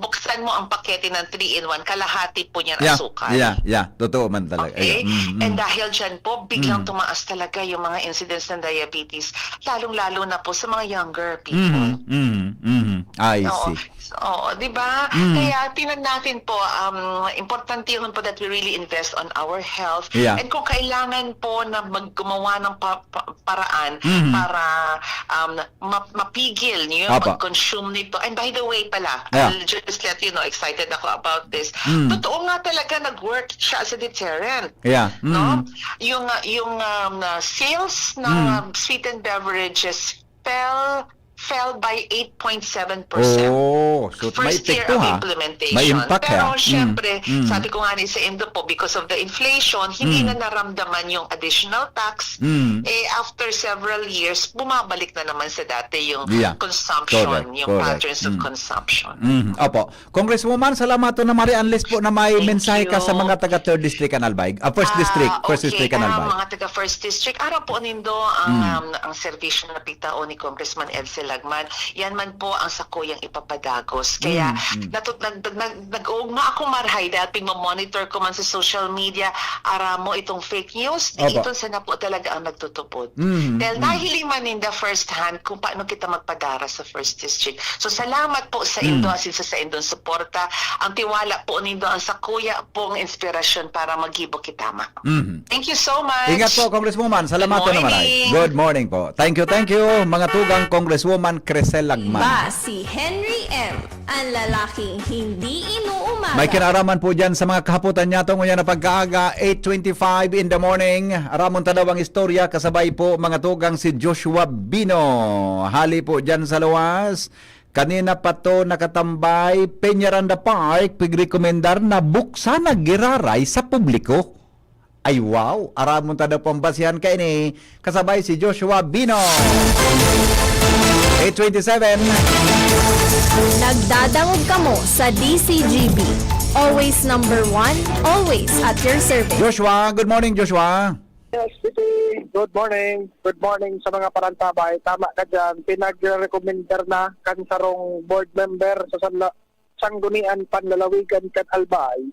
buksan mo ang pakete ng three-in-one, kalahati po niyan Yeah, asukal. yeah, yeah. Totoo man talaga. Okay? Ayun. Mm, And mm. dahil dyan po, biglang Mm. tumaas talaga yung mga incidence ng diabetes, lalong-lalo na po sa mga younger people. Mhm, mhm, mhm. I Oo. see. Oo, di ba? Mm. Kaya tingnan natin po, um, importantehon po that we really invest on our health. Yeah. And kung kailangan po na mag-, gumawa ng pa-, pa-, paraan Mhm. para, um, ma-, mapigil niyo Apa. mag-consume nito. And by the way pala, Yeah. I'll just let you know, excited ako about this. Mm. Totoo nga talaga, nag-work siya as a deterrent. Yeah. No? Mm. Yung, uh, yung, um, uh, sales ng, Mm. um, sweetened beverages fell fell by eight point seven percent. Oh, so may First year epekto, of ha? Implementation. May impact, Pero ha? Mm, syempre, mm. Sabi ko nga ni sa Indo po, because of the inflation, hindi Mm. na naramdaman yung additional tax. Mm. Eh, after several years, bumabalik na naman sa dati yung Yeah. Consumption, Correct, yung correct. Patterns of Mm. Consumption. Mm. Opo. Congresswoman, salamat na mari, unless po na may Thank mensahe ka sa you. Mga taga third District kan Albay. Ah, first Ah, District, first okay. District kan Ah, Albay. Mga taga first District, araw po nindo ang, Mm. um, ang serbisyo na pitao ni Congressman Edsel Lagman. Yan man po ang sakuyang ipapadagos. Kaya Mm, mm. natut-, nag-, nag-, nag-uugma ako, Marhay, dahil pigmo-monitor ko man sa social media, aramo itong fake news, Opo. Iton sana po talaga ang nagtutupod. Mm, Dahil mm. nahiling man ninda first hand kung paano kita magpadara sa first district. So, salamat po sa Mm. indo, asin sa, sa indong suporta. Ang tiwala po nindo, ang sakuya pong inspirasyon para maggibo kita, ma. Mm. Thank you so much. Ingat po, Congresswoman. Salamat Good po na maray. morning. Good morning po. Thank you, thank you, mga tugang Congresswoman Crisel Lagman. Ba si Henry M, ang lalaking hindi inuumaga. May kinaraman po dyan sa mga kahapotan niya to ngunyan na pagkaaga, eight twenty-five in the morning. Aramon ta daw ang istorya, kasabay po, mga tugang, si Joshua Bino. Hali po dyan sa luwas. Kanina pa to nakatambay, Peñaranda Park, pigrekomendar na buksan na giraray sa publiko. Ay wow, aramon ta daw pambasihan kaini, kasabay si Joshua Bino. Eight twenty-seven. Nagdadangog kamo sa D C G B. Always number one, always at your service. Joshua, good morning, Joshua. Yes, P P. Good morning. Good morning sa mga parantabay. Tama ka dyan. Pinagrekomendar na kan sarong board member sa Sanla-, Sanggunian Panlalawigan kan Albay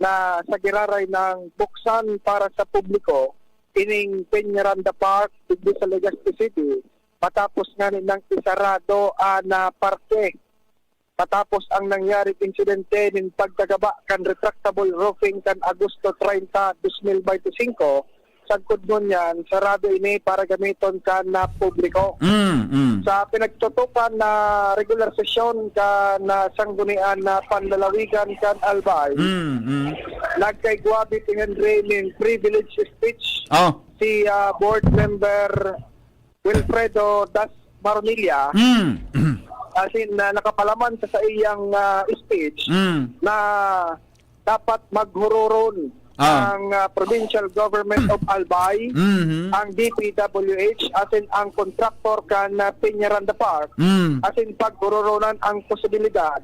na sa giraray nang buksan para sa publiko ining Peñaranda Park digdi sa Legazpi City, matapos ngani nang isarado an, ah, parke matapos ang nangyaring insidente nin pagkagaba kan retractable roofing kan Agosto treinta, dos mil bente singko, sagkod ngunyan, sarado ini para gamiton kan, ah, publiko. Mm, mm. Sa pinagtutukan na regular sesyon kan, ah, Sanggunian na Panlalawigan kan Albay, Mm, mm. nagkaigwa, P P Henry, nin privilege speech Oh. si, ah, Board Member Wilfredo Das Maronilla, Mm. as in, ah, nakapalaman sa saiyang, ah, speech Mm. na dapat maghuroron Ah. ang, ah, Provincial Government of Albay, Mhm. ang D P W H, as in ang contractor kan, ah, Peñaranda Park, Mm. as in paghuroronan ang posibilidad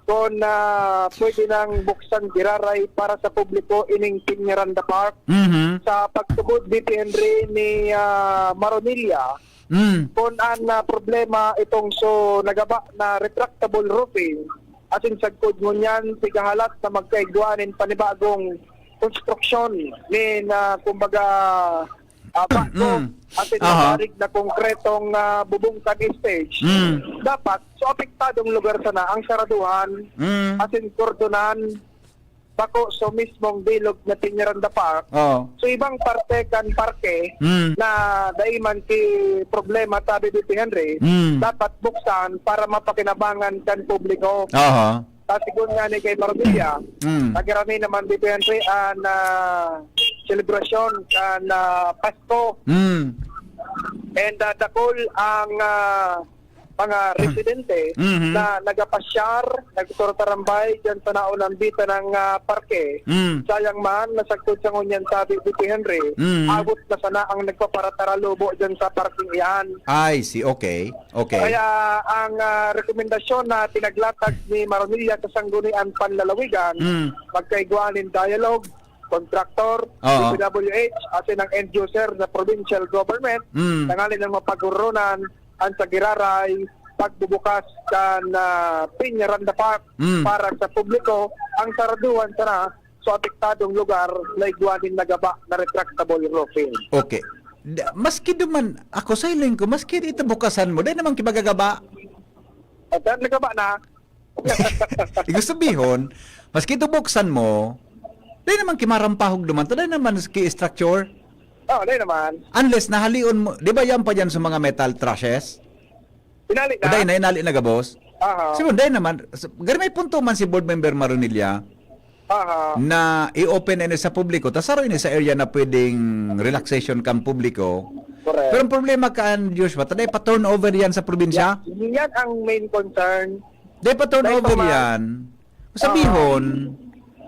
kung, ah, pwede nang buksan giraray para sa publiko ining Peñaranda Park. Mhm. Sa pagtubod, D P Henry, ni, ah, Maronilla, Mm. kun an, ah, problema itong so nagaba na retractable roofing, asin sagkod ngunyan, pigahalat na magkaigwa nin panibagong konstruksyon nin, ah, kumbaga, ah, bago, Mm. asin Aha. mabarig na konkretong, ah, bubong kan stage. Mm. Dapat, so apektadong lugar sana ang saraduhan, Mm. asin kordonan, bako so mismong bilog na Peñaranda Park. Oo. So, ibang parte kan parke Mm. na dai man ki problema, sabi ni P P Henry, Mm. dapat buksan para mapakinabangan kan publiko. Aha. Sa sigon nga ni kay Maronilla, Mm. nagirami naman, P P Henry, an, ah, selebrasyon kan, ah, Pasko. Mm. And, ah, dakul ang, ah, mga residente Mhm. na nagapasyar, nagturtarambay diyan sa naunang bitan ng, ah, parke. Mm. Sayang man, nasagkod sa ngunyan, sabi ni P P Henry, Mm. abot na sana ang nagpaparataralubo diyan sa parking iyan. I see. Okay. Okay. Kaya ang, ah, rekomendasyon na pinaglatag ni Maronilla sa Sanggunian Panlalawigan, Mm. magkaigwa nin dialogue, contractor, Oo. D P W H, asin ang end user na provincial government, Mm. tanganing mapaghuronan an sa giraray pagbubukas kan, ah, Peñaranda Park Mm. para sa publiko. Ang saraduhan sana, so apektadong lugar na igwa nin nagaba na retractable roofing. Okay. Da-, maski duman, ako sa hiling ko, maski ito bukasan mo, dai naman ki magagaba. At, ah, nagaba na. Ibig sabihon, maski ito buksan mo, dai naman ki marampahog duman to, dai naman ki structure. Oo, dai naman. Unless nahalion mo, di ba yan pa dyan sa mga metal trusses? Inali na. Dai na, inali na gabos. Aha. Siguro, dai naman, s-, gari may punto man si Board Member Maronilla Aha. na i-open ini sa publiko, tas saro ini sa area na pwedeng relaxation kan publiko. Correct. Pero ang problema kan, Joshua, ta dai pa turnover yan sa probinsya? Yan, yan ang main concern. Dai pa turnover Dai pa ma- yan. Sabihon,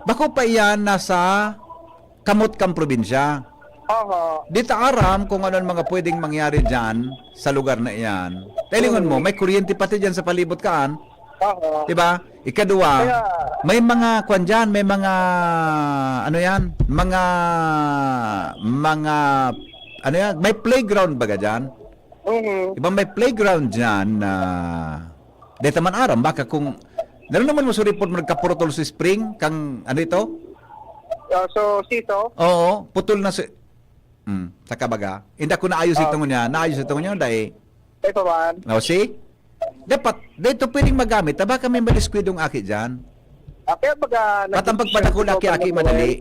bako pa iyan nasa kamot kan probinsya. Aha. Di ta aram kung ano ang mga pwedeng mangyari dyan sa lugar na iyan. Dahil ingon mo, Mm. may kuryente pati dyan sa palibot kaan. Aha. Di ba? Ikadua, Kaya may mga kwan dyan, may mga, ano yan, mga, mga, ano yan, may playground baga dyan. Mhm. Di ba may playground dyan na, di ta man aram, baka kung, lalo naman mo suripon, nagkapurutol sa spring, kang, ano ito? Ah, so, sito? Oo, putol na si, hmm, saka baga. Hindi ako naayos Ah. itong niya, naayos itong niya, dahil, Ay, paman. Oh, see? Dapat, dito pwedeng magamit, ta baka may maliskwidong aki dyan. Ah, kaya baga, Ba't ang nag-, pagpadakula ki aki madali?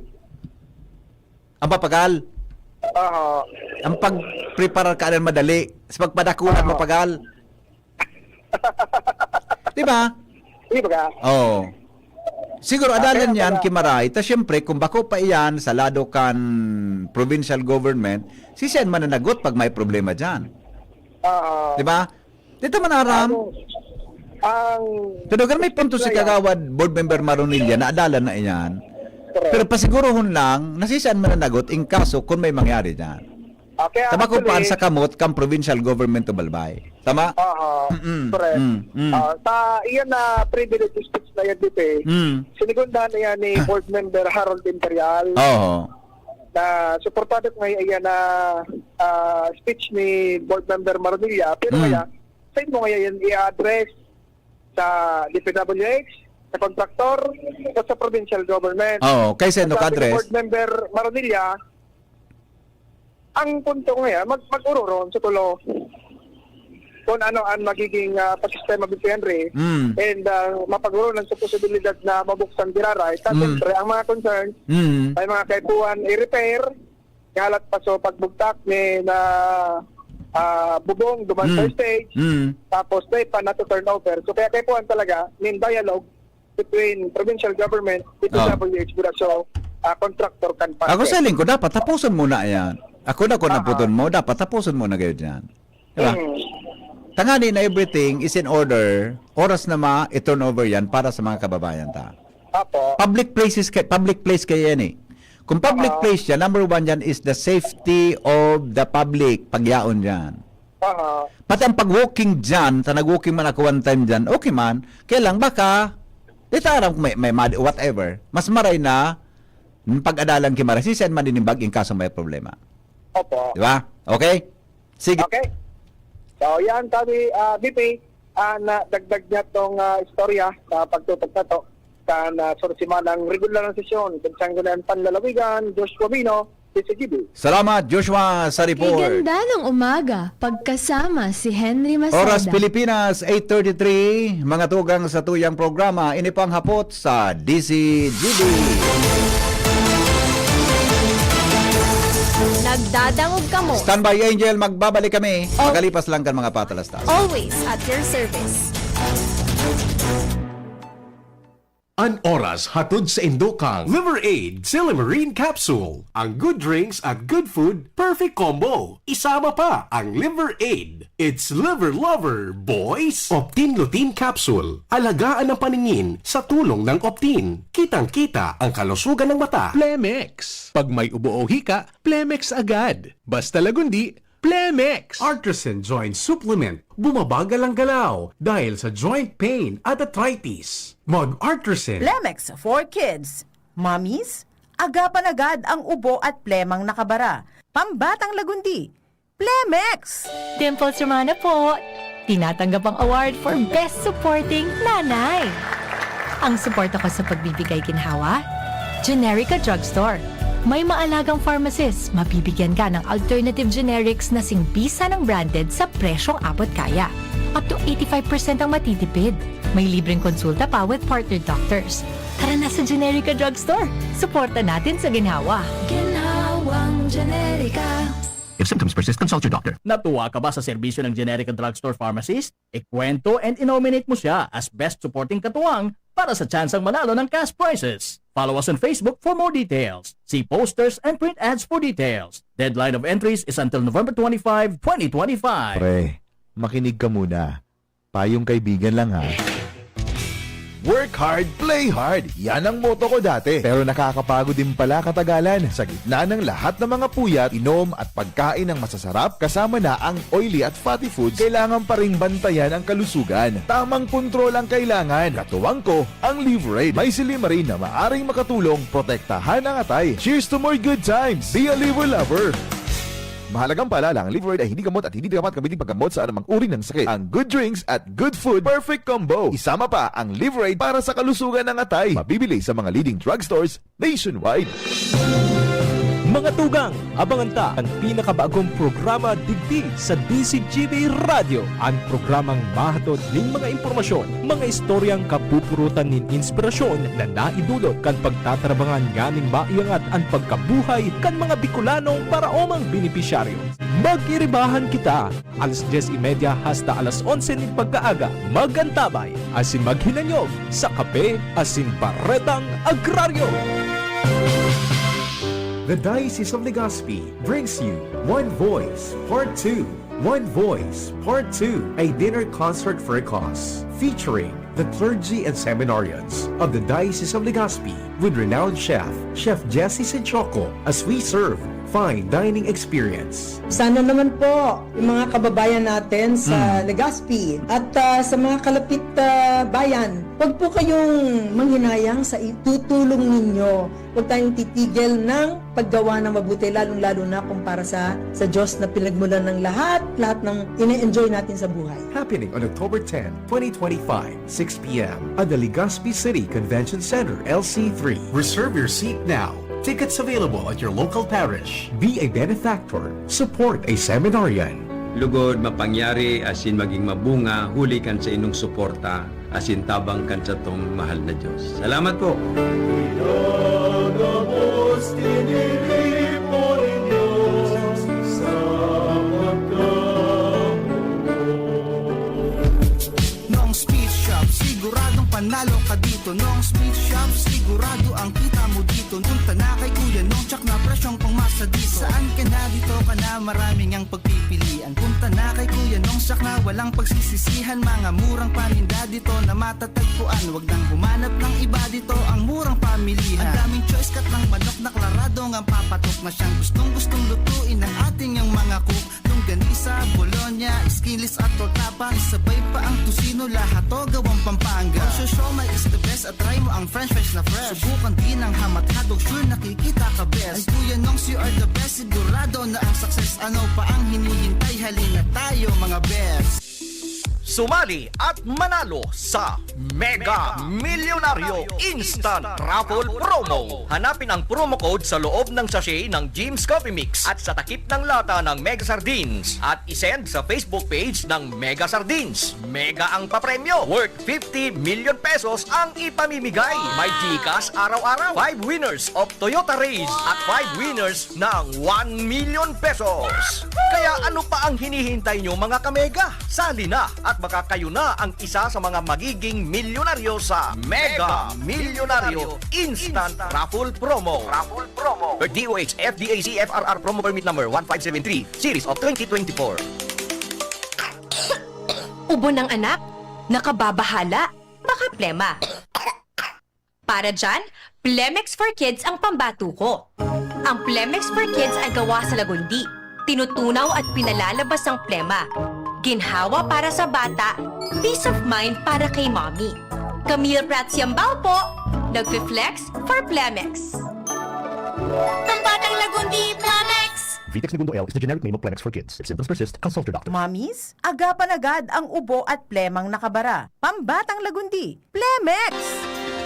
Ang papagal? Aha. Ang pagpreparar ka na madali. Sa pagpadakula, Aha. mapagal. Di ba? Di ba ka? Oo. Siguro, Ah, adalan kaya niyan, pala. Kimaray. Ta siyempre, kung bako pa iyan sa lado kan provincial government, si siya mananagot pag may problema dyan. Aha. Di ba? Di ta man aram. Ano, ang Pero may punto si Kaya Kagawad Board Member Maronilla na adalan na iyan. Correct. Pero pasigurohon lang, na si siya mananagot in kaso kung may mangyari dyan. Ah, kaya Ta bako actually paan sa kamot kang provincial government of Albay. Tama? Aha, Mm-mm. correct. Mm, mm. Ah, sa iyan na privilege speech na yan, D P, Mm. sinigundahan na yan ni Ah. Board Member Harold Imperial Oo. na suportado ko ngayon iyan na, ah, speech ni Board Member Maronilla. Pero Mm. kaya, sa inyo ngayon yan i-address sa D P W H, sa kontraktor, o sa provincial government. Oo, kay sino Ang ka sabi ni address? Board Member Maronilla, ang punto ngayon, mag-, mag-ururon sa tulo kung ano ang magiging, ah, pasistema, Mister Henry, Mm. and, ah, mapag-ururon sa posibilidad na mabuksan giraray. Sa Mm. siyempre, ang mga concern, Mm. may mga kaipuhan i-repair, halat pa sa pagbugtak ni na, ah, bubong duman sa Mm. stage, Mm. tapos may pa na turnover. So, kaya kaipuhan talaga nin dialogue between provincial government, Ah. D P W H, Buraso, ah, contractor kan Ako parte. sa lingkod, dapat tapuson muna yan. Ako na kung Ah, naputon ah. mo, dapat tapuson mo na kayo dyan. Di ba? Mm. Tangani na everything is in order, oras na ma-turnover yan para sa mga kababayan ta. Apo. Public places ka-, public place kaya yan eh. Kung public Aha. place yan, number one dyan is the safety of the public. Pagyaon dyan. Aha. Pati ang pag-walking dyan, ta nag-walking man ako one time dyan, okay man. Kaya lang, baka, di ta aram kung may, may mad-, whatever. Mas maray na, pag-adalan ki maray, si Sen man din yung bag in kaso may problema. Opo. Di ba? Okay? Sige. Okay. So, yan, sabi, ah, B P, ah, na dagdag niya tong, ah, istorya sa pagtutok na to kan, ah, Sur Semana ang regular na sesyon kan Sangguniang Panlalawigan, Joshua Bino, D C G B. Salamat, Joshua, sa report. Kay ganda ng umaga, pagkasama si Henry Maceda. Oras Pilipinas, eight thirty-three. Mga tugang sa tuyang programa, ini po ang hapot sa D C G B. Nagdadangog kamo. Standby, Angel, magbabalik kami. Oh. Makalipas lang kan mga patalastas. Always at your service. An oras hatod sa indo kang Liver Aid Silimarin Capsule. Ang good drinks at good food, perfect combo. Isama pa ang Liver Aid. It's Liver Lover, boys! Optin Lutein Capsule. Alagaan ang paningin sa tulong ng Optin. Kitang-kita ang kalusugan ng mata. Plemex. Pag may ubo o hika, Plemex agad. Basta Lagundi, Plemex! Artisan Joint Supplement. Bumabagal ang galaw dahil sa joint pain at arthritis. Mag-Artisan. Plemex for kids, mommies, agapan agad ang ubo at plemang nakabara. Pambatang Lagundi, Plemex! Dimples Romana po! Tinatanggap ang award for Best Supporting Nanay. Ang suporta ko sa pagbibigay ginhawa, Generica Drugstore. May maalagang pharmacist, mabibigyan ka ng alternative generics na singbisa ng branded sa presyong abot kaya. Up to eighty-five percent ang matitipid. May libreng konsulta pa with partner doctors. Tara na sa Generica Drugstore. Suporta natin sa ginhawa. Ginhawang Generica. If symptoms persist, consult your doctor. Natuwa ka ba sa serbisyo ng Generica Drugstore Pharmacist? Ikwento and i-nominate mo siya as Best Supporting Katuwang para sa tsansang manalo ng cash prizes. Follow us on Facebook for more details. See posters and print ads for details. Deadline of entries is until November twenty-five, twenty twenty-five. Pre, makinig ka muna. Payong kaibigan lang, ha. Work hard, play hard. Yan ang motto ko dati. Pero nakakapagod din pala katagalan. Sa gitna ng lahat ng mga puyat, inom at pagkain ng masasarap, kasama na ang oily at fatty foods, kailangan pa ring bantayan ang kalusugan. Tamang kontrol ang kailangan. Katuwang ko, ang Liverade. May silymarin na maaring makatulong protektahan ang atay. Cheers to more good times! Be a Liver Lover! Mahalagang paalala, ang Liverade ay hindi gamot at hindi dapat gamitin paggamot sa anumang uri ng sakit. Ang good drinks at good food, perfect combo. Isama pa ang Liverade para sa kalusugan ng atay. Mabibili sa mga leading drugstores nationwide. Mga tugang, abangan ta an pinakabagong programa digdi sa D Z G B Radyo, an programang mahatod nin mga impormasyon, mga istoryang kapupurutan nin inspirasyon na naidulot kan pagtatrabangan nganing maiangat an pagkabuhay kan mga Bicolanong paraomang benepisyaryo. Mag-iribahan kita! Alas dyes y media hasta alas onse nin pagkaaga, mag-antabay asin maghinanyog sa Kape asin Baretang Agraryo. The Diocese of Legazpi brings you One Voice Part two. One Voice Part two, a dinner concert for a cause, featuring the clergy and seminarians of the Diocese of Legazpi with renowned chef, Chef Jesse Sichoco, as we serve fine dining experience. Sana naman po, yung mga kababayan natin sa Hmm. Legazpi at, ah, sa mga kalapit, ah, bayan, wag po kayong manghinayang sa itutulong ninyo. Huwag tayong titigil ng paggawa ng mabuti, lalong-lalo na kung para sa, sa Diyos na pinagmulan ng lahat, lahat ng ine-enjoy natin sa buhay. Happening on October ten, twenty twenty-five, six p m at the Legazpi City Convention Center, L C three. Reserve your seat now. Tickets available at your local parish. Be a benefactor. Support a seminarian. Lugod, mapangyari asin maging mabunga huli kan sa inong suporta asin tabang kan satong mahal na Diyos. Salamat po! Pinagabos, tiniripo nin Diyos sa pagkabuhay. Noong Speed Shop, siguradong panalo ka dito. Noong Speed Shop, sigurado ang kita mo dito. Punta na kay Kuya Nong, tsak na presyong pangmasa dito. Saan ka na, dito ka na, marami ngang pagpipilian. Punta na kay Kuya Nong, tsak na walang pagsisisihan. Mga murang paninda dito na matatagpuan. Wag nang humanap ng iba, dito ang murang pamilihan. Ang daming choice, cut ng manok na klarado ngang papatok na siyang gustong-gustong lutuin ng ating mga cook. Longganisa, bologna, skinless at tortapa, sabay pa ang tocino, lahat to gawang Pampanga. Ang siomai is the best at try mo ang french fries na fresh. Subukan din ang hamat hotdog, sure nakikita ka best. Ay Kuya Nongs, you are the best, sigurado na ang success. Ano pa ang hinihintay? Halina tayo mga best. Sumali at manalo sa Mega Milyonaryo Instant Raffle Promo. Hanapin ang promo code sa loob ng sachet ng Jim's Coffee Mix at sa takip ng lata ng Mega Sardines at isend sa Facebook page ng Mega Sardines. Mega ang papremyo, worth fifty million pesos ang ipamimigay. May GCash araw-araw, five winners of Toyota Raize at five winners ng one million pesos. Kaya ano pa ang hinihintay nyo, mga kamega? Sali na at baka kayo na ang isa sa mga magiging milyonaryo sa Mega Milyonaryo Instant Raffle Promo. Raffle Promo. Per DOH, FDAC FRR Promo Permit Number one five seven three, Series of twenty twenty-four. Ubo ng anak, nakababahala, baka plema. Para dyan, Plemex for Kids ang pambatuko. Ang Plemex for Kids ay gawa sa lagundi. Tinutunaw at pinalalabas ang plema. Ginhawa para sa bata, peace of mind para kay mommy. Camille Prats Yambao po, nagfi-flex for Plemex. Pambatang Lagundi, Plemex! Vitex Negundo L is the generic name of Plemex for Kids. If symptoms persist, consult your doctor. Mommies, agapan agad ang ubo at plemang nakabara. Pambatang Lagundi, Plemex!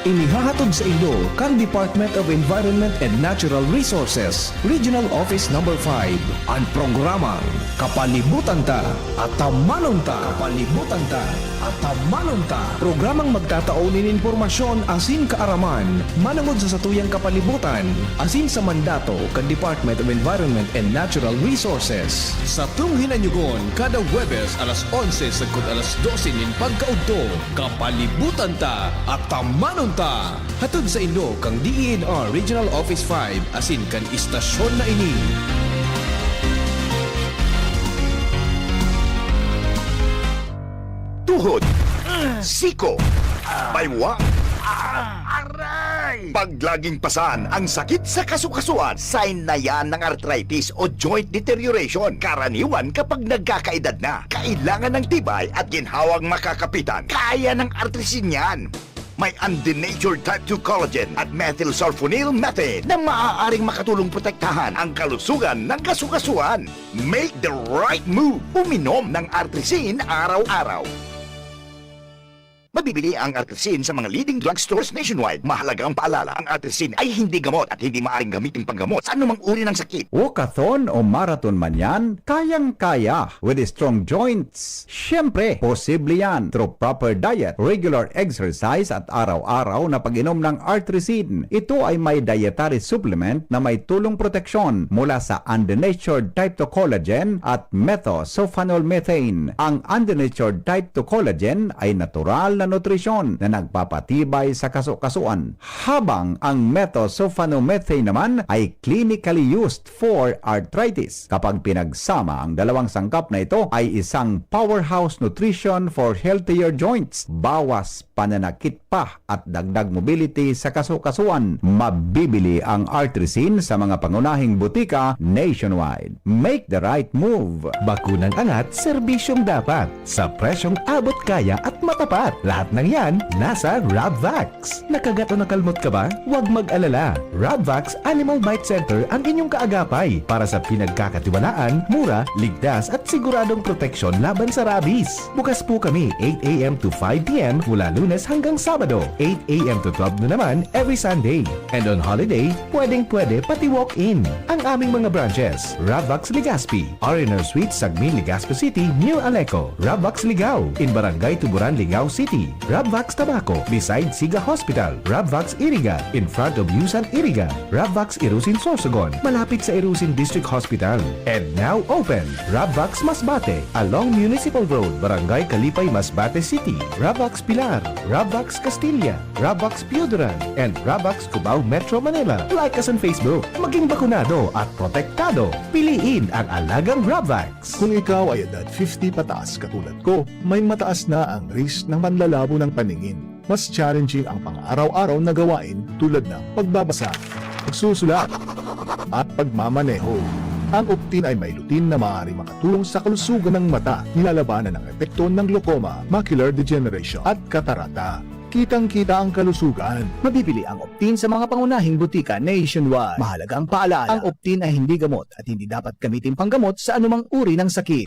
Inihahatod sa inyo kan Department of Environment and Natural Resources, Regional Office Number five, an programang Kapalibutan Ta, Atamanon Ta. Kapalibutan Ta, Atamanon Ta, programang magtatao nin impormasyon asin kaaraman manongod sa satuyang kapalibutan asin sa mandato kan Department of Environment and Natural Resources. Satong hinanyugon kada Huwebes alas onse sagkod alas dose nin pagkaudto. Kapalibutan Ta, Atamanon Ta! Hatod saindo kan D E N R Regional Office five asin kan istasyon na ini. Tuhod, siko, baywang, aray! Pag laging pasan ang sakit sa kasukasuan, sign na yan ng arthritis o joint deterioration. Karaniwan kapag nagkakaedad na, kailangan ng tibay at ginhawang makakapitan. Kaya ng Artrisin yan. May undenatured type two collagen at methylsulfonyl methane na maaaring makatulong protektahan ang kalusugan ng kasukasuan. Make the right move. Uminom ng Artrisin araw-araw. Mabibili ang Artrisin sa mga leading drugstores nationwide. Mahalagang paalala, ang Artrisin ay hindi gamot at hindi maaaring gamitin panggamot sa anumang uri ng sakit. Walkathon o marathon man yan, kayang-kaya with strong joints. Siyempre, posible yan through proper diet, regular exercise at araw-araw na pag-inom ng Artrisin. Ito ay may dietary supplement na may tulong proteksyon mula sa undenatured type two collagen at methylsulfonyl methane. Ang undenatured type two collagen ay natural na nutrisyon na nagpapatibay sa kasukasuan, habang ang methylsulfonyl methane naman ay clinically used for arthritis. Kapag pinagsama, ang dalawang sangkap na ito ay isang powerhouse nutrition for healthier joints, bawas pananakit pa at dagdag mobility sa kasukasuan. Mabibili ang Artrisin sa mga pangunahing butika nationwide. Make the right move! Bakunang angat, serbisyong dapat. Sa presyong abot kaya at matapat. Lahat ng yan, nasa Rabvax. Nakagat o nakalmot ka ba? Huwag mag-alala. Rabvax Animal Bite Center ang inyong kaagapay para sa pinagkakatiwalaan, mura, ligtas at siguradong proteksyon laban sa rabies. Bukas po kami eight a m to five p m mula Lunes hanggang Sabado, eight a m to twelve noon naman every Sunday. And on holiday, pwedeng-pwede pati walk-in. Ang aming mga branches, Rabvax Legazpi, R and R Suite, Sagmin, Legazpi City, near Aleco. Rabvax Ligao, in Barangay Tuburan, Ligao City. Rabvax Tabaco, beside Siga Hospital. Rabvax Iriga, in front of Yusan Iriga. Rabvax Irusin Sorsogon, malapit sa Irusin District Hospital. And now open, Rabvax Masbate, along Municipal Road, Barangay Kalipay, Masbate City. Rabvax Pilar, Rabvax Castilla, Rabvax Pioduran, and Rabvax Cubao, Metro Manila. Like us on Facebook. Maging bakunado at protektado. Piliin ang alagang Rabvax. Kung ikaw ay edad fifty pataas katulad ko, may mataas na ang risk ng panlalabo ng paningin. Mas challenging ang pang-araw-araw na gawain tulad ng pagbabasa, pagsusulat, at pagmamaneho. Ang Optin ay may lutein na maaaring makatulong sa kalusugan ng mata, nilalabanan ang epekto ng glaucoma, macular degeneration, at katarata. Kitang-kita ang kalusugan. Mabibili ang Optin sa mga pangunahing butika nationwide. Mahalagang paalala, ang Optin ay hindi gamot at hindi dapat gamitin panggamot sa anumang uri ng sakit.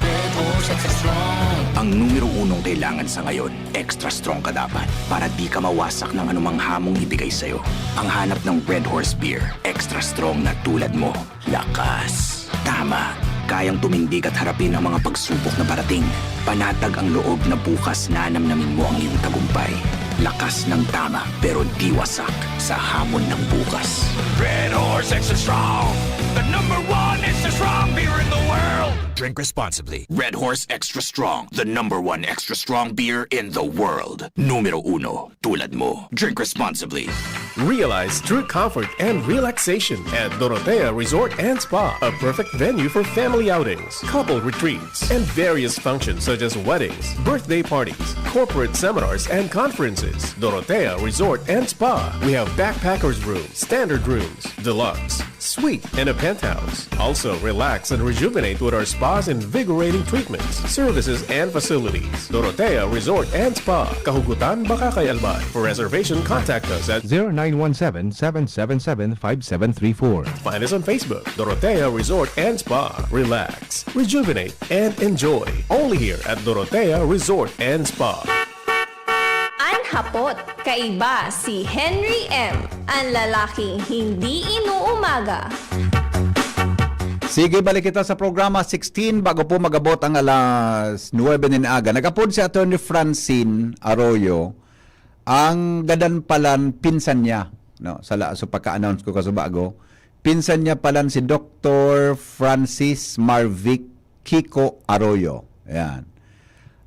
Ang numero unong kailangan sa ngayon, extra strong ka dapat para di ka mawasak ng anumang hamong ibigay sa'yo. Ang hanap ng Red Horse Beer, extra strong na tulad mo. Lakas. Tama. Kayang tumindig at harapin ang mga pagsubok na parating. Panatag ang loob na bukas nanamnamin mo ang iyong tagumpay. Lakas ng tama, pero di wasak sa hamon ng bukas. Red Horse Extra Strong, the number one extra strong beer in the world. Drink responsibly. Red Horse Extra Strong, the number one extra strong beer in the world. Numero uno, tulad mo. Drink responsibly. Realize true comfort and relaxation at Dorotea Resort and Spa, a perfect venue for family outings, couple retreats, and various functions such as weddings, birthday parties, corporate seminars, and conferences. Dorotea Resort and Spa. We have backpackers room, standard rooms, deluxe, suite, and a penthouse. Also, relax and rejuvenate with our spas, invigorating treatments, services, and facilities. Dorotea Resort and Spa, Kahugutan, Bacacay, Albay. For reservation, contact us at zero nine one seven, seven seven seven, five seven three four. Find us on Facebook, Dorotea Resort and Spa. Relax, rejuvenate, and enjoy. Only here at Dorotea Resort and Spa. An hapot, kaiba si Henry M, an lalaking hindi inuumaga. Sige, balik kita sa programa sixteen bago po magabot ang alas nuwebe nin aga. Nag-apod si Attorney Francine Arroyo, ang gadan palan pinsan niya, no? Sa la-, so pagka-announce ko kasubago, pinsan niya palan si Doktor Francis Marvic Kiko Arroyo. Ayan.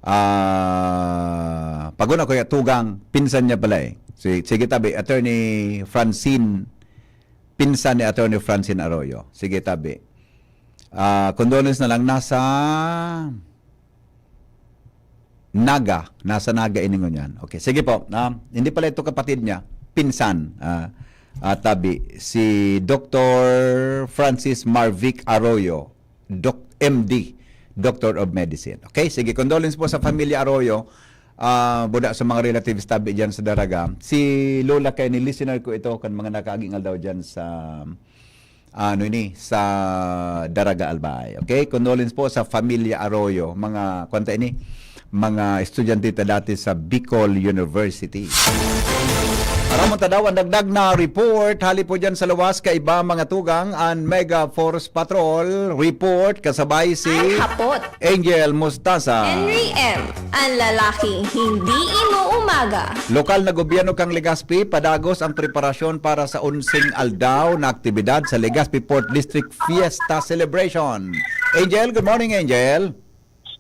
Ah, paguna ko ya tugang, pinsan niya pala eh. Si-, sige tabi, Attorney Francine, pinsan ni Attorney Francine Arroyo. Sige tabi. Ah, condolence na lang, nasa Naga, nasa Naga ini ngunyan. Okay, sige po. Ah, hindi pala ito kapatid niya, pinsan. Ah, ah, tabi, si Doktor Francis Marvic Arroyo, Doc-, M D, Doctor of Medicine. Okay, sige, condolence po sa Pamilya Arroyo. Ah, buda sa mga relatives tabi diyan sa Daraga. Si Lola kay ni listener ko ito kan mga nakaaging aldaw diyan sa, ano ini, sa Daraga, Albay. Okay, condolence po sa Pamilya Arroyo, mga, kwanta ini, mga estudyante ta dati sa Bicol University. Aramon ta daw ang dagdag na report hali po diyan sa luwas, kaiba mga tugang, an Mega Force Patrol report kasabay si Ay, hapot. Angel Mustasa. Henry M, ang lalaking hindi inuumaga. Lokal na gobyerno kan Legazpi, padagos ang preparasyon para sa onseng aldaw na aktibidad sa Legazpi Port District Fiesta Celebration. Angel, good morning, Angel.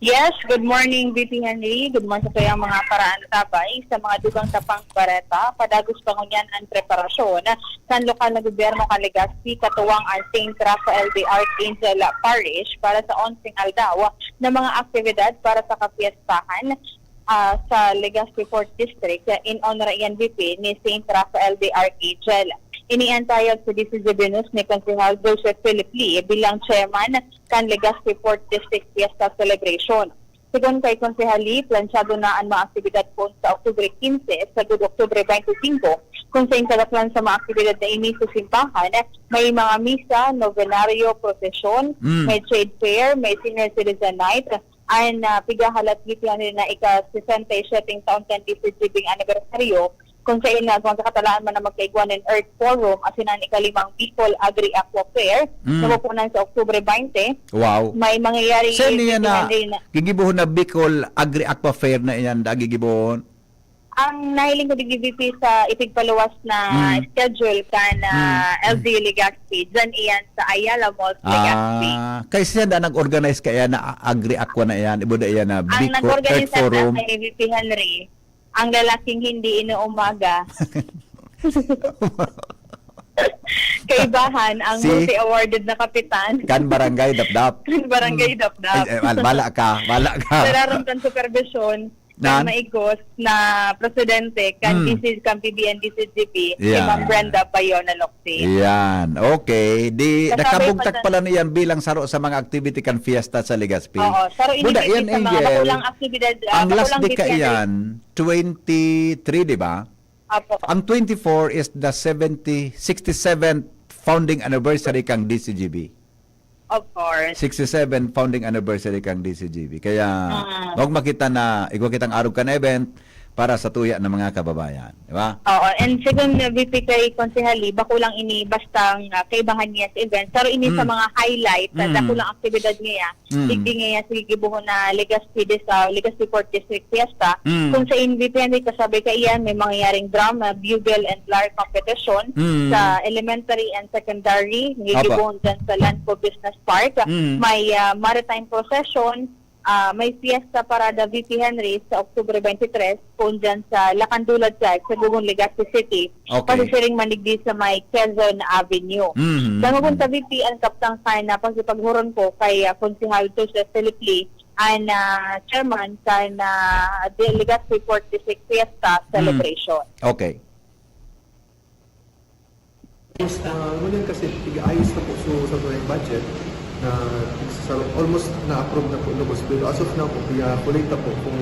Yes, good morning, V P Henry. Good morning sa tuyang mga paraantabay. Sa mga dugang tapang bareta, padagos pa ngunyan ang preparasyon kan lokal na gobyerno kan Legazpi, katuwang ang Saint Raphael de Archangel Parish para sa onseng aldaw na mga aktibidad para sa kapiestahan, ah, sa Legazpi Fourth District, in honor iyan V P ni Saint Raphael de Archangel. Ini an pahayag sa D C G B News ni Konsehal Joseph Philip Lee bilang chairman kan Legazpi Fourth District Fiesta Celebration. Segun kay Konsehal Lee, plansyado na an mga aktibidad poon sa Oktubre quince sagud Oktubre twenty-five, kung sain kadaklan sa mga aktibidad na ini sa simbahan, may mga misa, novenario, prosesyon, Mm. may trade fair, may senior citizen night, an, ah, pigahalat gitihan na ika-sesenta y siyete taon kan D C G B anibersaryo, kung sain nagwang sa katalaan man na magkaigwa nin Earth Forum asin an ikalimang Bicol Agri-Aqua Fair, Mm. na pupunan sa Oktubre twenty. Wow. May mangyayari Saan niya na gitihan rin na gigibohon na Bicol Agri-Aqua Fair na iyan, da gigibohon? Ang nahiling ko digdi, V P, sa ipigpaluwas na Mm. schedule kan, ah, Mm. L G U Legazpi. Diyan iyan sa Ayala Mall, Legazpi. Ah, kay siya na nag-organize kaya na Agri-Aqua na iyan, ibo da iyan na Ang Bicol nag-organize Earth Forum. Ay V P Henry, ang lalaking hindi inuumaga. Kaibahan, ang Si multi-awarded na kapitan. Kan Barangay Dapdap. Kan Barangay Mm. Dapdap. Ay, ay, wala, wala ka, wala ka. Nararamdaman supervision Nan? kan maigos na presidente, kan Hmm. D C, kan P B N D C G B, si Yeah. Ma'am Brenda Bayona Locsin. Yan. Okay. Di, Kasabay nakabugtak pa dyan. pala niyan bilang saro sa mga activity kan fiesta sa Legazpi. Oo. Saro ini Buda, yan, sa mga Angel. bakulang aktibidad, ah, Ang last bakulang day ka activity. iyan, twenty-three, di ba? Apo. Ang twenty-four is the seventy, sixty-seventh founding anniversary kang D C G B. Of course. Sixty-seven founding anniversary kang D C G B. Kaya, Mm. huwag makita na, igwa kitang arog kan event para sa tuya ng mga kababayan. Di ba? Oo, and second, uh, V P kay Konsehal Lee, bako lang ini bastang, uh, kaibahan niya sa event. Pero ini sa Mm. mga highlight, sa Mm. dakulang aktibidad niya, Mm. digdi niya sa gigibohon na Legazpi Dis-, uh, Legazpi Port District Fiesta. Mm. Kung sa V P N, kasabay kaiyan, may mangyayaring drum, uh, bugle and lyre competition Mm. sa elementary and secondary, Apa. gigibohon dyan sa Lanco Business Park. Mm. May, ah, maritime procession, ah, may fiesta parada V P Henry sa October twenty-three, kung dyan sa Lacandula Drive, sa Gugon, Legazpi City, Okay. pasisiring man digdi sa may Quezon Avenue. Mhm. Dangogon ta V P an kabtang kan, ah, pagsipaghuron ko kay, ah, Konsehal Joseph Philip Lee, an, ah, chairman kan, ah, Legazpi Port District Fiesta Mm. Celebration. Okay. Ah, ngunyan kasi, tig-ayos na po so, sa tuwing budget na sa, almost na-approve na po lubos. Pero as of now po, pia-collate na po kung,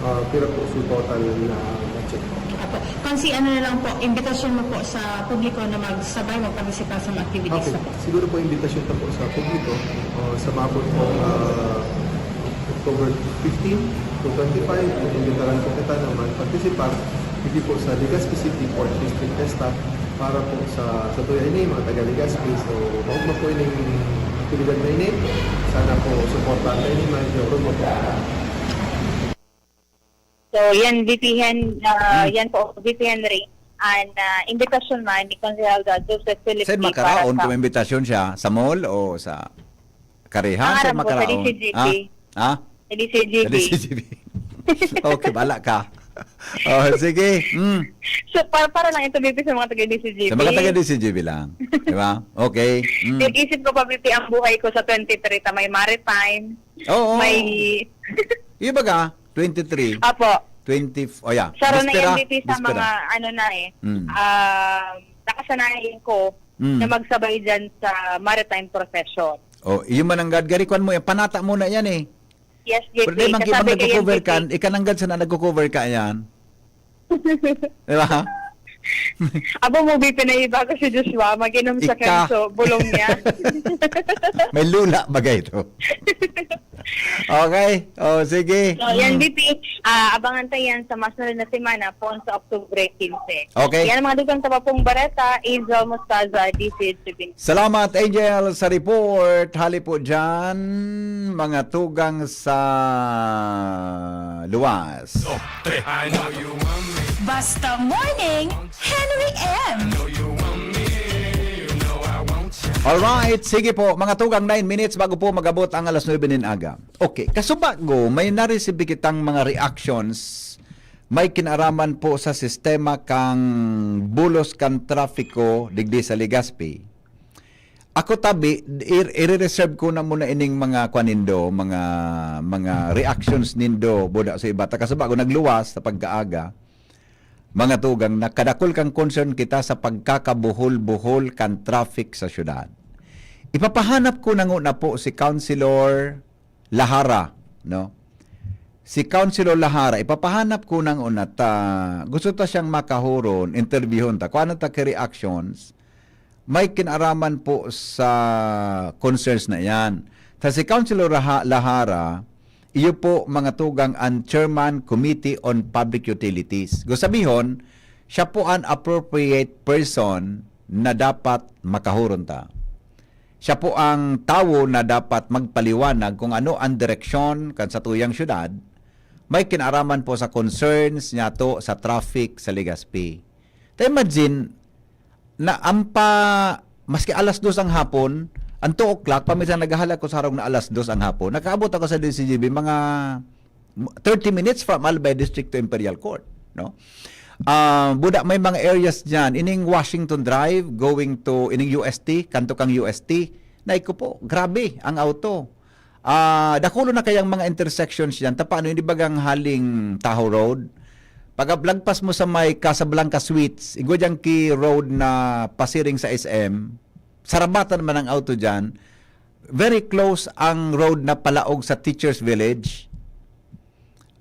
ah, pira po so total na budget po. Apo. Kung si ano na lang po, imbitasyon mo po sa publiko na magsabay, magpartisipar sa mga activities Okay. na po. Siguro po, imbitasyon na po sa publiko, ah, sa maabot po, ah, October fifteen to twenty-five, iimbitaran po kita na magpartisipar, hindi po sa Legazpi City Port District Fiesta, para po sa, sa tuya ini, mga taga Legazpi. So, maugma po ining Actividad na ini. Sana po suportahan kayo ni Mayor Joe Romo. So, yan, V P Hen, ah, Hmm. yan po, V P Henry. Ang ah, imbitasyon man ni Konsehal Joseph Philip Saan P. makaraon para kung imbitasyon siya? Sa mall o sa kareha? Ang Saan aram ko, sa makaraon? D C G P. Ha? Ha? Sa D C G P. Sa D C G P. Okay, bala ka. Oh, sige. Mm. So, para, para lang ito, V P, sa mga taga-D C G P. Sa mga taga-D C G P lang. Di ba? Okay. Mm. Nag-isip ko pa, V P, ang buhay ko sa twenty-three ta may maritime, Oo. may... Yung baga, twenty-three, Apo. twenty, oh yeah. Saro na Bispera, yan, V P, sa bispera. mga ano na eh. Mm. Ah, nakasanayan ko Mm. na magsabay dyan sa maritime procession. Oh, iyo man ang gadgari, kwan mo, eh, panata mo na yan eh. Yes, J P. Pero di man Kasabi kibang ko yan, nagko-cover V P. ka, ika nanggad sa na nagko-cover ka yan. Di ba? Abo mo, V P, naiba ko si Joshua, mag-inom sa Ika. Kenso, bulong niya. May lula bagay ito. Okay. Oh, sige. So, yan, Mm. V P, ah, abangan tayo yan sa mas na rin na semana, po sa October quince. Okay. Yan ang mga dugang sa Papong Bareta, Angel Mostaza, D C H Sabin. Salamat, Angel, sa report. Hali po dyan, mga tugang sa luwas. Tres. I know you want me, Basta Morning, Henry M. know you want me, you know I want you. Alright, sige po, mga tugang, nine minutes bago po magabot ang alas nuebe nin aga. Okay, kasubago, may na-receive kitang mga reactions, may kinaraman po sa sistema kang bulos kan trafiko digdi sa Legazpi. Ako tabi, i- i-reserve ko na muna ining mga kwan nindo, mga, mga reactions nindo, buda sa iba. Ta kasubago, nagluwas sa pagkaaga, mga tugang, nakadakul kang concern kita sa pagkakabuhol-buhol kan traffic sa syudad. Ipapahanap ko na nguna po si Councilor Lahara, no? Si Councilor Lahara, ipapahanap ko na nguna ta, gusto ta siyang makahuron, interviewon ta. Kung ano ta ki reactions, may kinaraman po sa concerns na yan. Sa si Councilor Raha- Lahara, iyo po mga tugang ang Chairman Committee on Public Utilities. Gusto sabihon, siya po ang appropriate person na dapat makahuron ta. Siya po ang tawo na dapat magpaliwanag kung ano ang direksyon kan satuyang syudad, may kinaraman po sa concerns niya to sa traffic sa Legazpi. Ta imagine, na ampa, maski alas dos ang hapon, ang two o'clock, paminsan naghahalat ko sa harong na alas dos ang hapon, nakaabot ako sa D C G B, mga thirty minutes from Albay District to Imperial Court, no? Ah, buda, may mga areas diyan, ining Washington Drive going to ining U S T, kanto kang U S T, naiko po, grabe ang auto. Ah, dakulo na kayang mga intersections diyan. Ta paano, hindi bagang haling Tahoe Road? Pag lagpas mo sa may Casablanca Suites, igwa diyang ki road na pasiring sa S M, sarabatan man ang auto diyan. Very close ang road na palaog sa Teachers Village,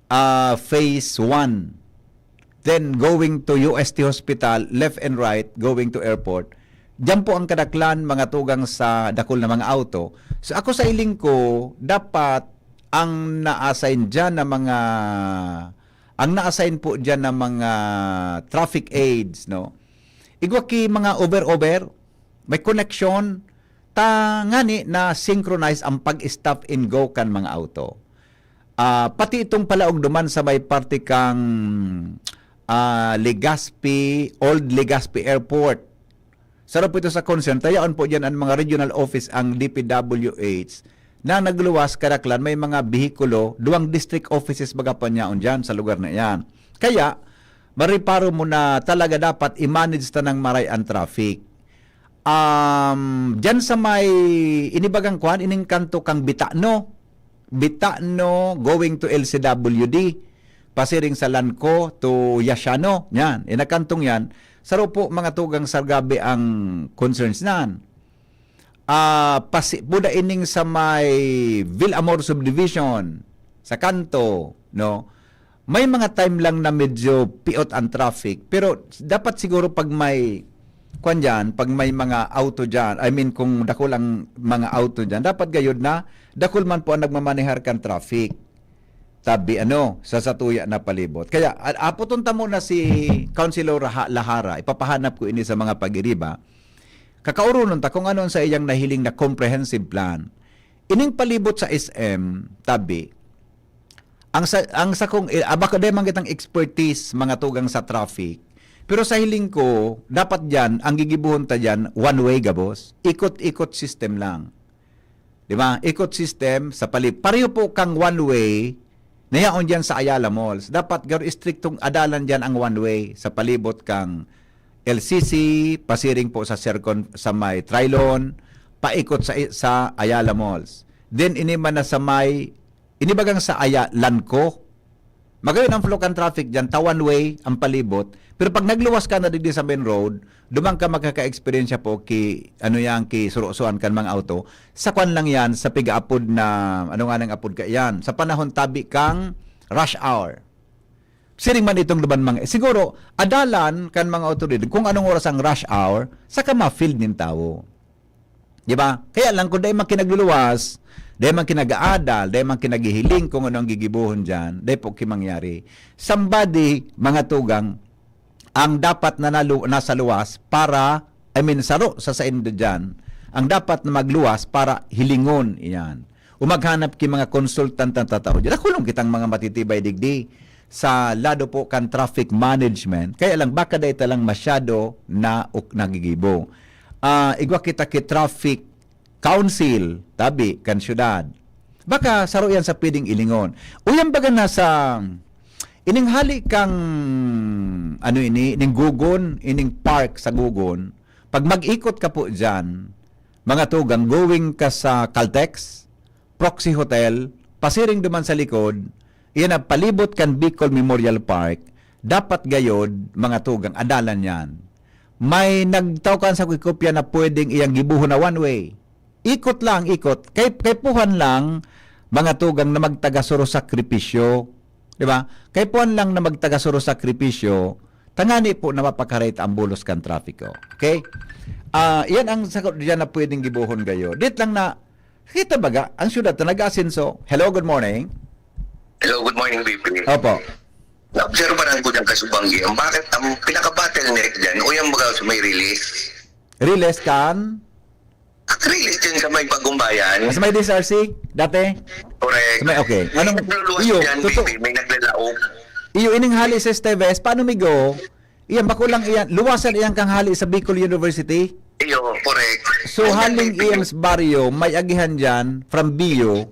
ah, phase one. Then going to U S T Hospital, left and right, going to airport. Diyan po ang kadaklan, mga tugang, sa dakul na mga auto. So ako sa iling ko, dapat ang na-assign diyan na mga, ang na-assign po diyan na mga traffic aids, no? Igwa ki mga over-over, may connection, ta ngani na synchronize ang pag-stop and go kan mga auto. Ah, pati itong palaog duman sa may parte kang, ah, Legazpi, Old Legazpi Airport. Sarap ito sa concern. Tayaon po dyan ang mga regional office, ang D P W H, na nagluwas, kadaklan, may mga behikulo, duwang district offices baga pa niyaon dyan sa lugar na yan. Kaya, mariparo mo na talaga dapat i-manage ta ng maray ang traffic. Um, dyan sa may inibagang kwan, ining kanto kang Bitano. Bitano going to L C W D. Pasiring sa Lanco to Yasiano. Yan, inakantong yan. Saro po mga tugang sa gabi ang concerns nan. Ah, pasi, buda ining sa may Villamor Subdivision, sa kanto, no? May mga time lang na medyo piot ang traffic, pero dapat siguro pag may, kwan dyan, pag may mga auto dyan, I mean, kung dakul ang mga auto dyan, dapat gayod na dakul man po ang nagmamanehar kan traffic. Tabi ano, sa satuya na palibot. Kaya, a- aputon ta muna si Councilor Raha- Lahara, ipapahanap ko ini sa mga pag-iriba. Kakauronon ta kung ano ang sa iyang nahiling na comprehensive plan. Ining palibot sa S M, tabi, ang sa, ang sa kung, eh, abak, dai man kitang expertise, mga tugang sa traffic. Pero sa hiling ko, dapat diyan, ang gigibuhon ta diyan, one way gabos. Ikot-ikot system lang. Di ba? Ikot system sa pali-, pareho po kang one way na yaon diyan sa Ayala Malls. Dapat garo istriktong adalan diyan ang one way sa palibot kang L C C, pasiring po sa Circon, sa may Trilon, paikot sa, sa Ayala Malls. Then, ini man na sa may, ini bagang sa Aya-, Lanco. Magayon ang flow kan traffic diyan, ta one way ang palibot. Pero pag nagluwas ka na digdi sa main road, duman ka magkaka-eksperyensya po ki, ano yan, ki surusuan kan mga auto. Sa kwan lang yan, sa pigaapod na, ano nga nang apod ka yan? Sa panahon tabi kang rush hour. Siring man itong duman mga, siguro, adalan kan mga otoridad kung anong oras ang rush hour, saka ma-field nin tawo. Di ba? Kaya lang, kung dai man kinagluluwas, dai man kinag-aadal, dai man kinaghihiling kung ano ang gigibohon diyan, dai po kimangyari. Somebody, mga tugang, ang dapat na nalu-, nasa luwas para, I mean, saro sa saindo diyan, ang dapat na magluwas para hilingon iyan. O maghanap ki mga consultant na tatao diyan. Dakulon kitang mga matitibay digdi sa lado po kan traffic management. Kaya lang, baka dai ta lang masyado na uk-, nagigibo. Ah, igwa kita ki traffic council, tabi, kan syudad. Baka saro yan sa pwedeng ilingon. O yan baga nasa, ining hali kang, ano ini, ining Gugon, ining park sa Gugon, pag mag-ikot ka po dyan, mga tugang, going ka sa Caltex, Proxy Hotel, pasiring duman sa likod, iyan ang palibot kan Bicol Memorial Park, dapat gayod, mga tugang, adalan yan. May nagtao kan sa kopya na pwedeng iyang gibuhon na one way. Ikot lang, ikot. Kay, kay puhan lang, mga tugang, na magtagasuro sakripisyo. Di ba? Kay puhan lang na magtagasuro sakripisyo, tangani po na mapakaray ta ang bulos kan trapiko. Okay? Ah, yan ang sakot diyan na pwedeng gibuhon gayo. Dit lang na, kita baga, ang syudad na nag-asenso. Hello, good morning. Hello, good morning, B P. Opo. Naobserbahan ko dyan kasubanggi. Ang bakit, ang pinaka-bottleneck dyan, o yung baga sa may release. Release kan? Release dyan sa may Bagumbayan. Sa may D S R C? Dati? Correct. Sa may, okay. Anong, May nagluluwas iyo, dyan, totoo. B P, may naglalaog. Iyo, ining hali sa Esteves, paano migo? Iyan, bako lang iyan. Luwasan iyan kang hali sa Bicol University. Iyo, correct. So, Andyan, haling B P. E M's barrio, may agihan dyan, from B U.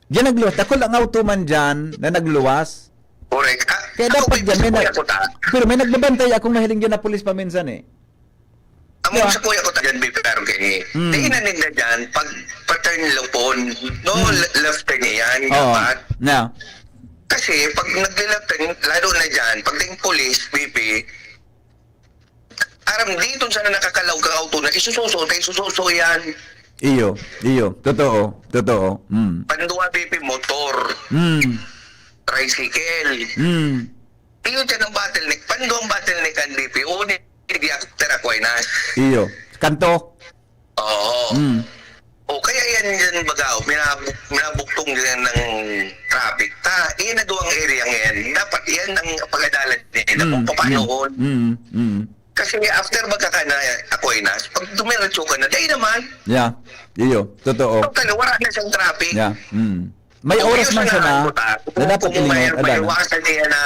Diyan nagluwas. Dakul ang auto man dyan na nagluwas. Correct. Ah, Kaya ako, dapat may dyan, may gusto na, ko yan, puta. Pero may nagbabantay akong nahiling dyan na pulis paminsan eh. Ang Yeah. sa kuya ko tagan, B P R K. Mm. Di inaninda dyan, pag pa-turn lupon, no, Mm. le- left turn yan, Oo. dapat. Na. Kasi pag nagle-left turn, lalo na dyan, pag ding police, B P, aram, dito sana nakakalaw kang auto na isususo, tayo isususo yan. Iyo, iyo. Totoo, totoo. Mm. Panduwa, B P, motor, Mm. tricycle. Mm. Iyo dyan ang bottleneck. Panduwa ang bottleneck ang B P. Uni, hindi ako tira Aquinas. Iyo. Kanto. Oo. Mm. O kaya yan, yan baga, minabuk, minabuktong din ng traffic. Ta, iyan na duwang area ngayon. Dapat iyan ang pagadalan nila kung Mm. paano. Mm. Mm. Kasi after magkakana Aquinas, pag dumiretso ka na, dahil naman, Yeah. Iyo. Totoo. total, wala na siyang traffic. Yeah. Mm. May Kung oras yun man sa sana nakabuta, na dapat kung may, ilingon, may Adan. iwasan niya na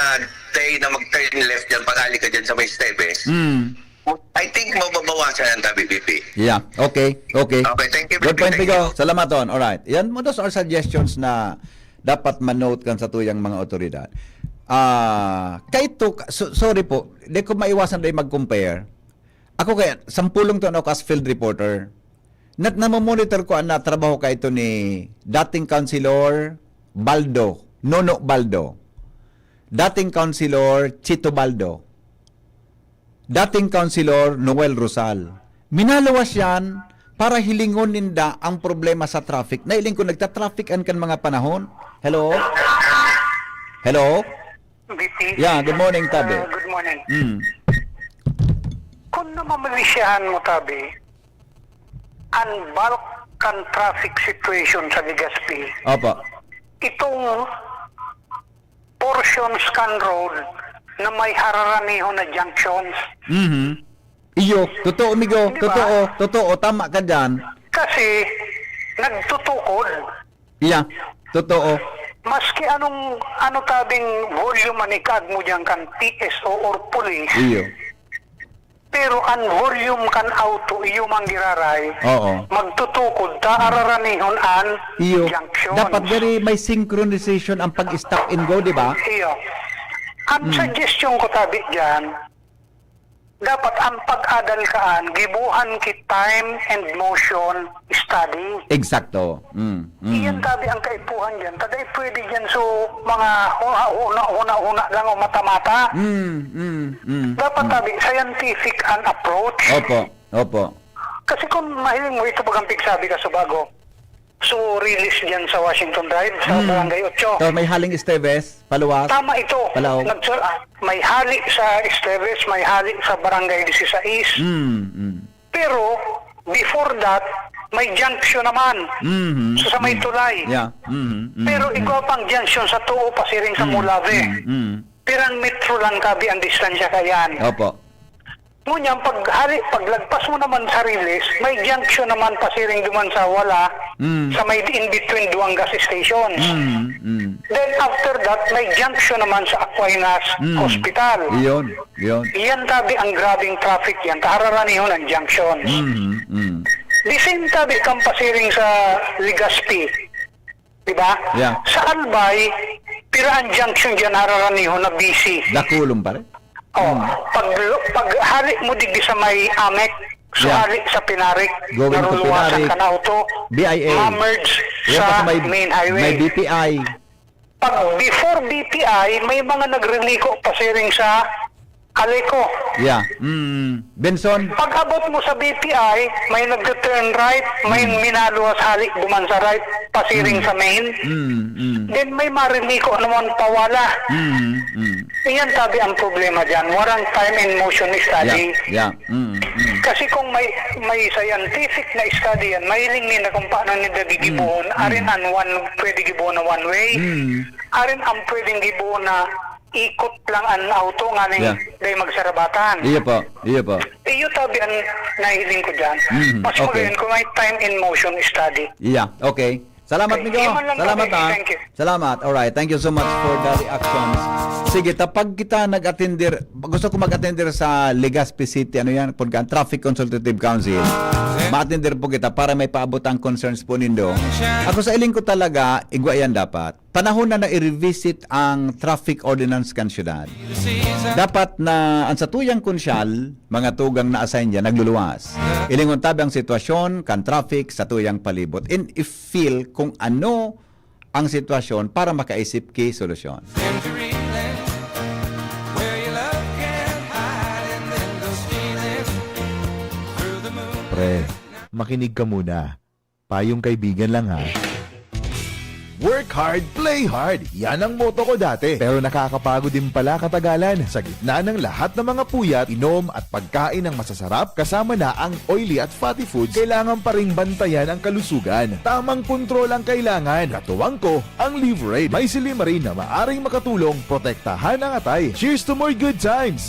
day na mag-turn left dyan, pag-ali ka dyan sa may Esteves, Mm. I think mababawasan ang tabi, B P. Yeah. Okay. Okay. Okay, thank you, Good B P. point, Thank Pigo. you. Salamat, Ton. Alright. Yan mo, those are suggestions na dapat ma-note kan sa tuyang mga otoridad. Ah, kaito, so, sorry po, di ko maiwasan dahil mag-compare. Ako kaya, sampulong taon ako as field reporter. Nat namomonitor ko ang natrabaho ka ito ni dating Councilor Baldo, Nono Baldo. Dating Councilor Chito Baldo. Dating Councilor Noel Rosal. Minaluwas yan para hilingon ninda ang problema sa traffic. Nailing ko, nagta-traffic an kan mga panahon. Hello? Hello? B P. Yeah, good morning, Tabi. Uh, good morning. Mm. Kung namamalisyahan mo, Tabi, ang bulk kan traffic situation sa Legazpi, Opo. itong portions kan road na may hararanihon na junctions, Mhm. Iyo, totoo, migo. Di ba? Totoo, totoo. Tama ka dyan. Kasi, nagtutukod. Iya, totoo. Maski anong, ano tabing volume an ikaag mo diyan kan P S O or police, Iyo. pero an volume kan auto, iyo mang giraray, Oo. magtutukod ta, araranihon an Iyo. junctions. Dapat very may synchronization ang pag-stop and go, di ba? Iyo. Ang Mm. suggestion ko tabi diyan, dapat ang pag-adal kaan, gibohan ki time and motion study. Eksakto. Mm, mm. Iyan tabi ang kaipuhan diyan. Taday pwede diyan so mga huna-huna, huna-huna lang o mata-mata. Mm, mm, mm, Dapat mm. tabi, scientific an approach. Opo, opo. Kasi kung mahiling mo, ito bagang pigsabi ka sa bago, so release diyan sa Washington Drive, sa Mm. Barangay Ocho. So, may haling Esteves, paluwas. Tama ito. Palaw. Nagsu-, ah, may hali sa Esteves, may hali sa Barangay Disisais. Mm, mm. Pero, before that, may junction naman. Mhm, So, sa may mhm. tulay. Yeah. Mhm, mhm, Pero mhm. igwa pang junction sa Tuo, pasiring sa Mm, Mulave. mm, mm. Pirang metro lang tabi ang distansya kayan. Opo. Ngunyan, pag hali, paglagpas mo naman sa release, may junction naman pasiring duman sa wala, Mm. sa may in between duwang gas stations. Mm, mm. Then after that, may junction naman sa Aquinas Mm. Hospital. Iyon, iyon. Iyan tabi ang grabing traffic yan. Kararanihon ang junction. Mm, mm. The same tabi kang pasiring sa Legazpi. Di ba? Yeah. Sa Albay, pira ang junction dyan, hararanihon na busy. Dakulon pa rin. Oh, Mm. pag, pag hali mo digdi sa may Amek, so Yeah. hali sa Pinarik, Going to naruluwasan Pinarik, ka na auto, B I A. ma-merge Yan pa sa sa may, main highway. may B P I. Pag before B P I, may mga nagriliko pasiring sa Aleco. Yeah. Mm. Benson. Pag abot mo sa B P I, may nagte-turn right, may Mm. minaluwas hali duman sa right, pasiring Mm. sa main. Mm, mm. Then may mariliko naman pawala. Mm, mm. Iyan tabi ang problema dyan. Warang time and motion study. Yeah, yeah. Mm, mm. Kasi kung may may scientific na study yan, mahiling ninda kung paano ninda gigibohon. Mm, Arin mm. an one, pwede gibohon na one way. Mm. Arin ang pwedeng gibohon na ikot lang an auto nganing Yeah. dai magsarabatan. Iyo po, iyo po. Iyo tabi ang nahiling ko dyan. Mm, Mas okay. magayon kung may time and motion study. Yeah, okay. Salamat, Okay. Migo. Iyan man lang Salamat, tabi. ha. Thank you. Salamat. Alright. Thank you so much for the reactions. Sige, ta pag kita nag-atender, gusto ko mag-atender sa Legazpi City, ano yan, pag traffic consultative council. Ma-atender po kita para may paabot ang concerns po nindo. Ako sa iling ko talaga, igwa yan dapat. Panahon na na i-revisit ang traffic ordinance kan syudad. Dapat na ang satuyang konsyal, mga tugang na assign diyan, nagluluwas. Ilingon tabi ang sitwasyon kan traffic sa tuyang palibot. In if feel kung ano ang sitwasyon para makaisip ki solusyon. Pre, makinig ka muna. Payong kaibigan lang, ha. Work hard, play hard. Yan ang motto ko dati. Pero nakakapagod din pala katagalan. Sa gitna ng lahat ng mga puyat, inom at pagkain ng masasarap, kasama na ang oily at fatty foods, kailangan pa ring bantayan ang kalusugan. Tamang kontrol ang kailangan. Katuwang ko, ang Liverade. May silymarin na maaring makatulong protektahan ang atay. Cheers to more good times!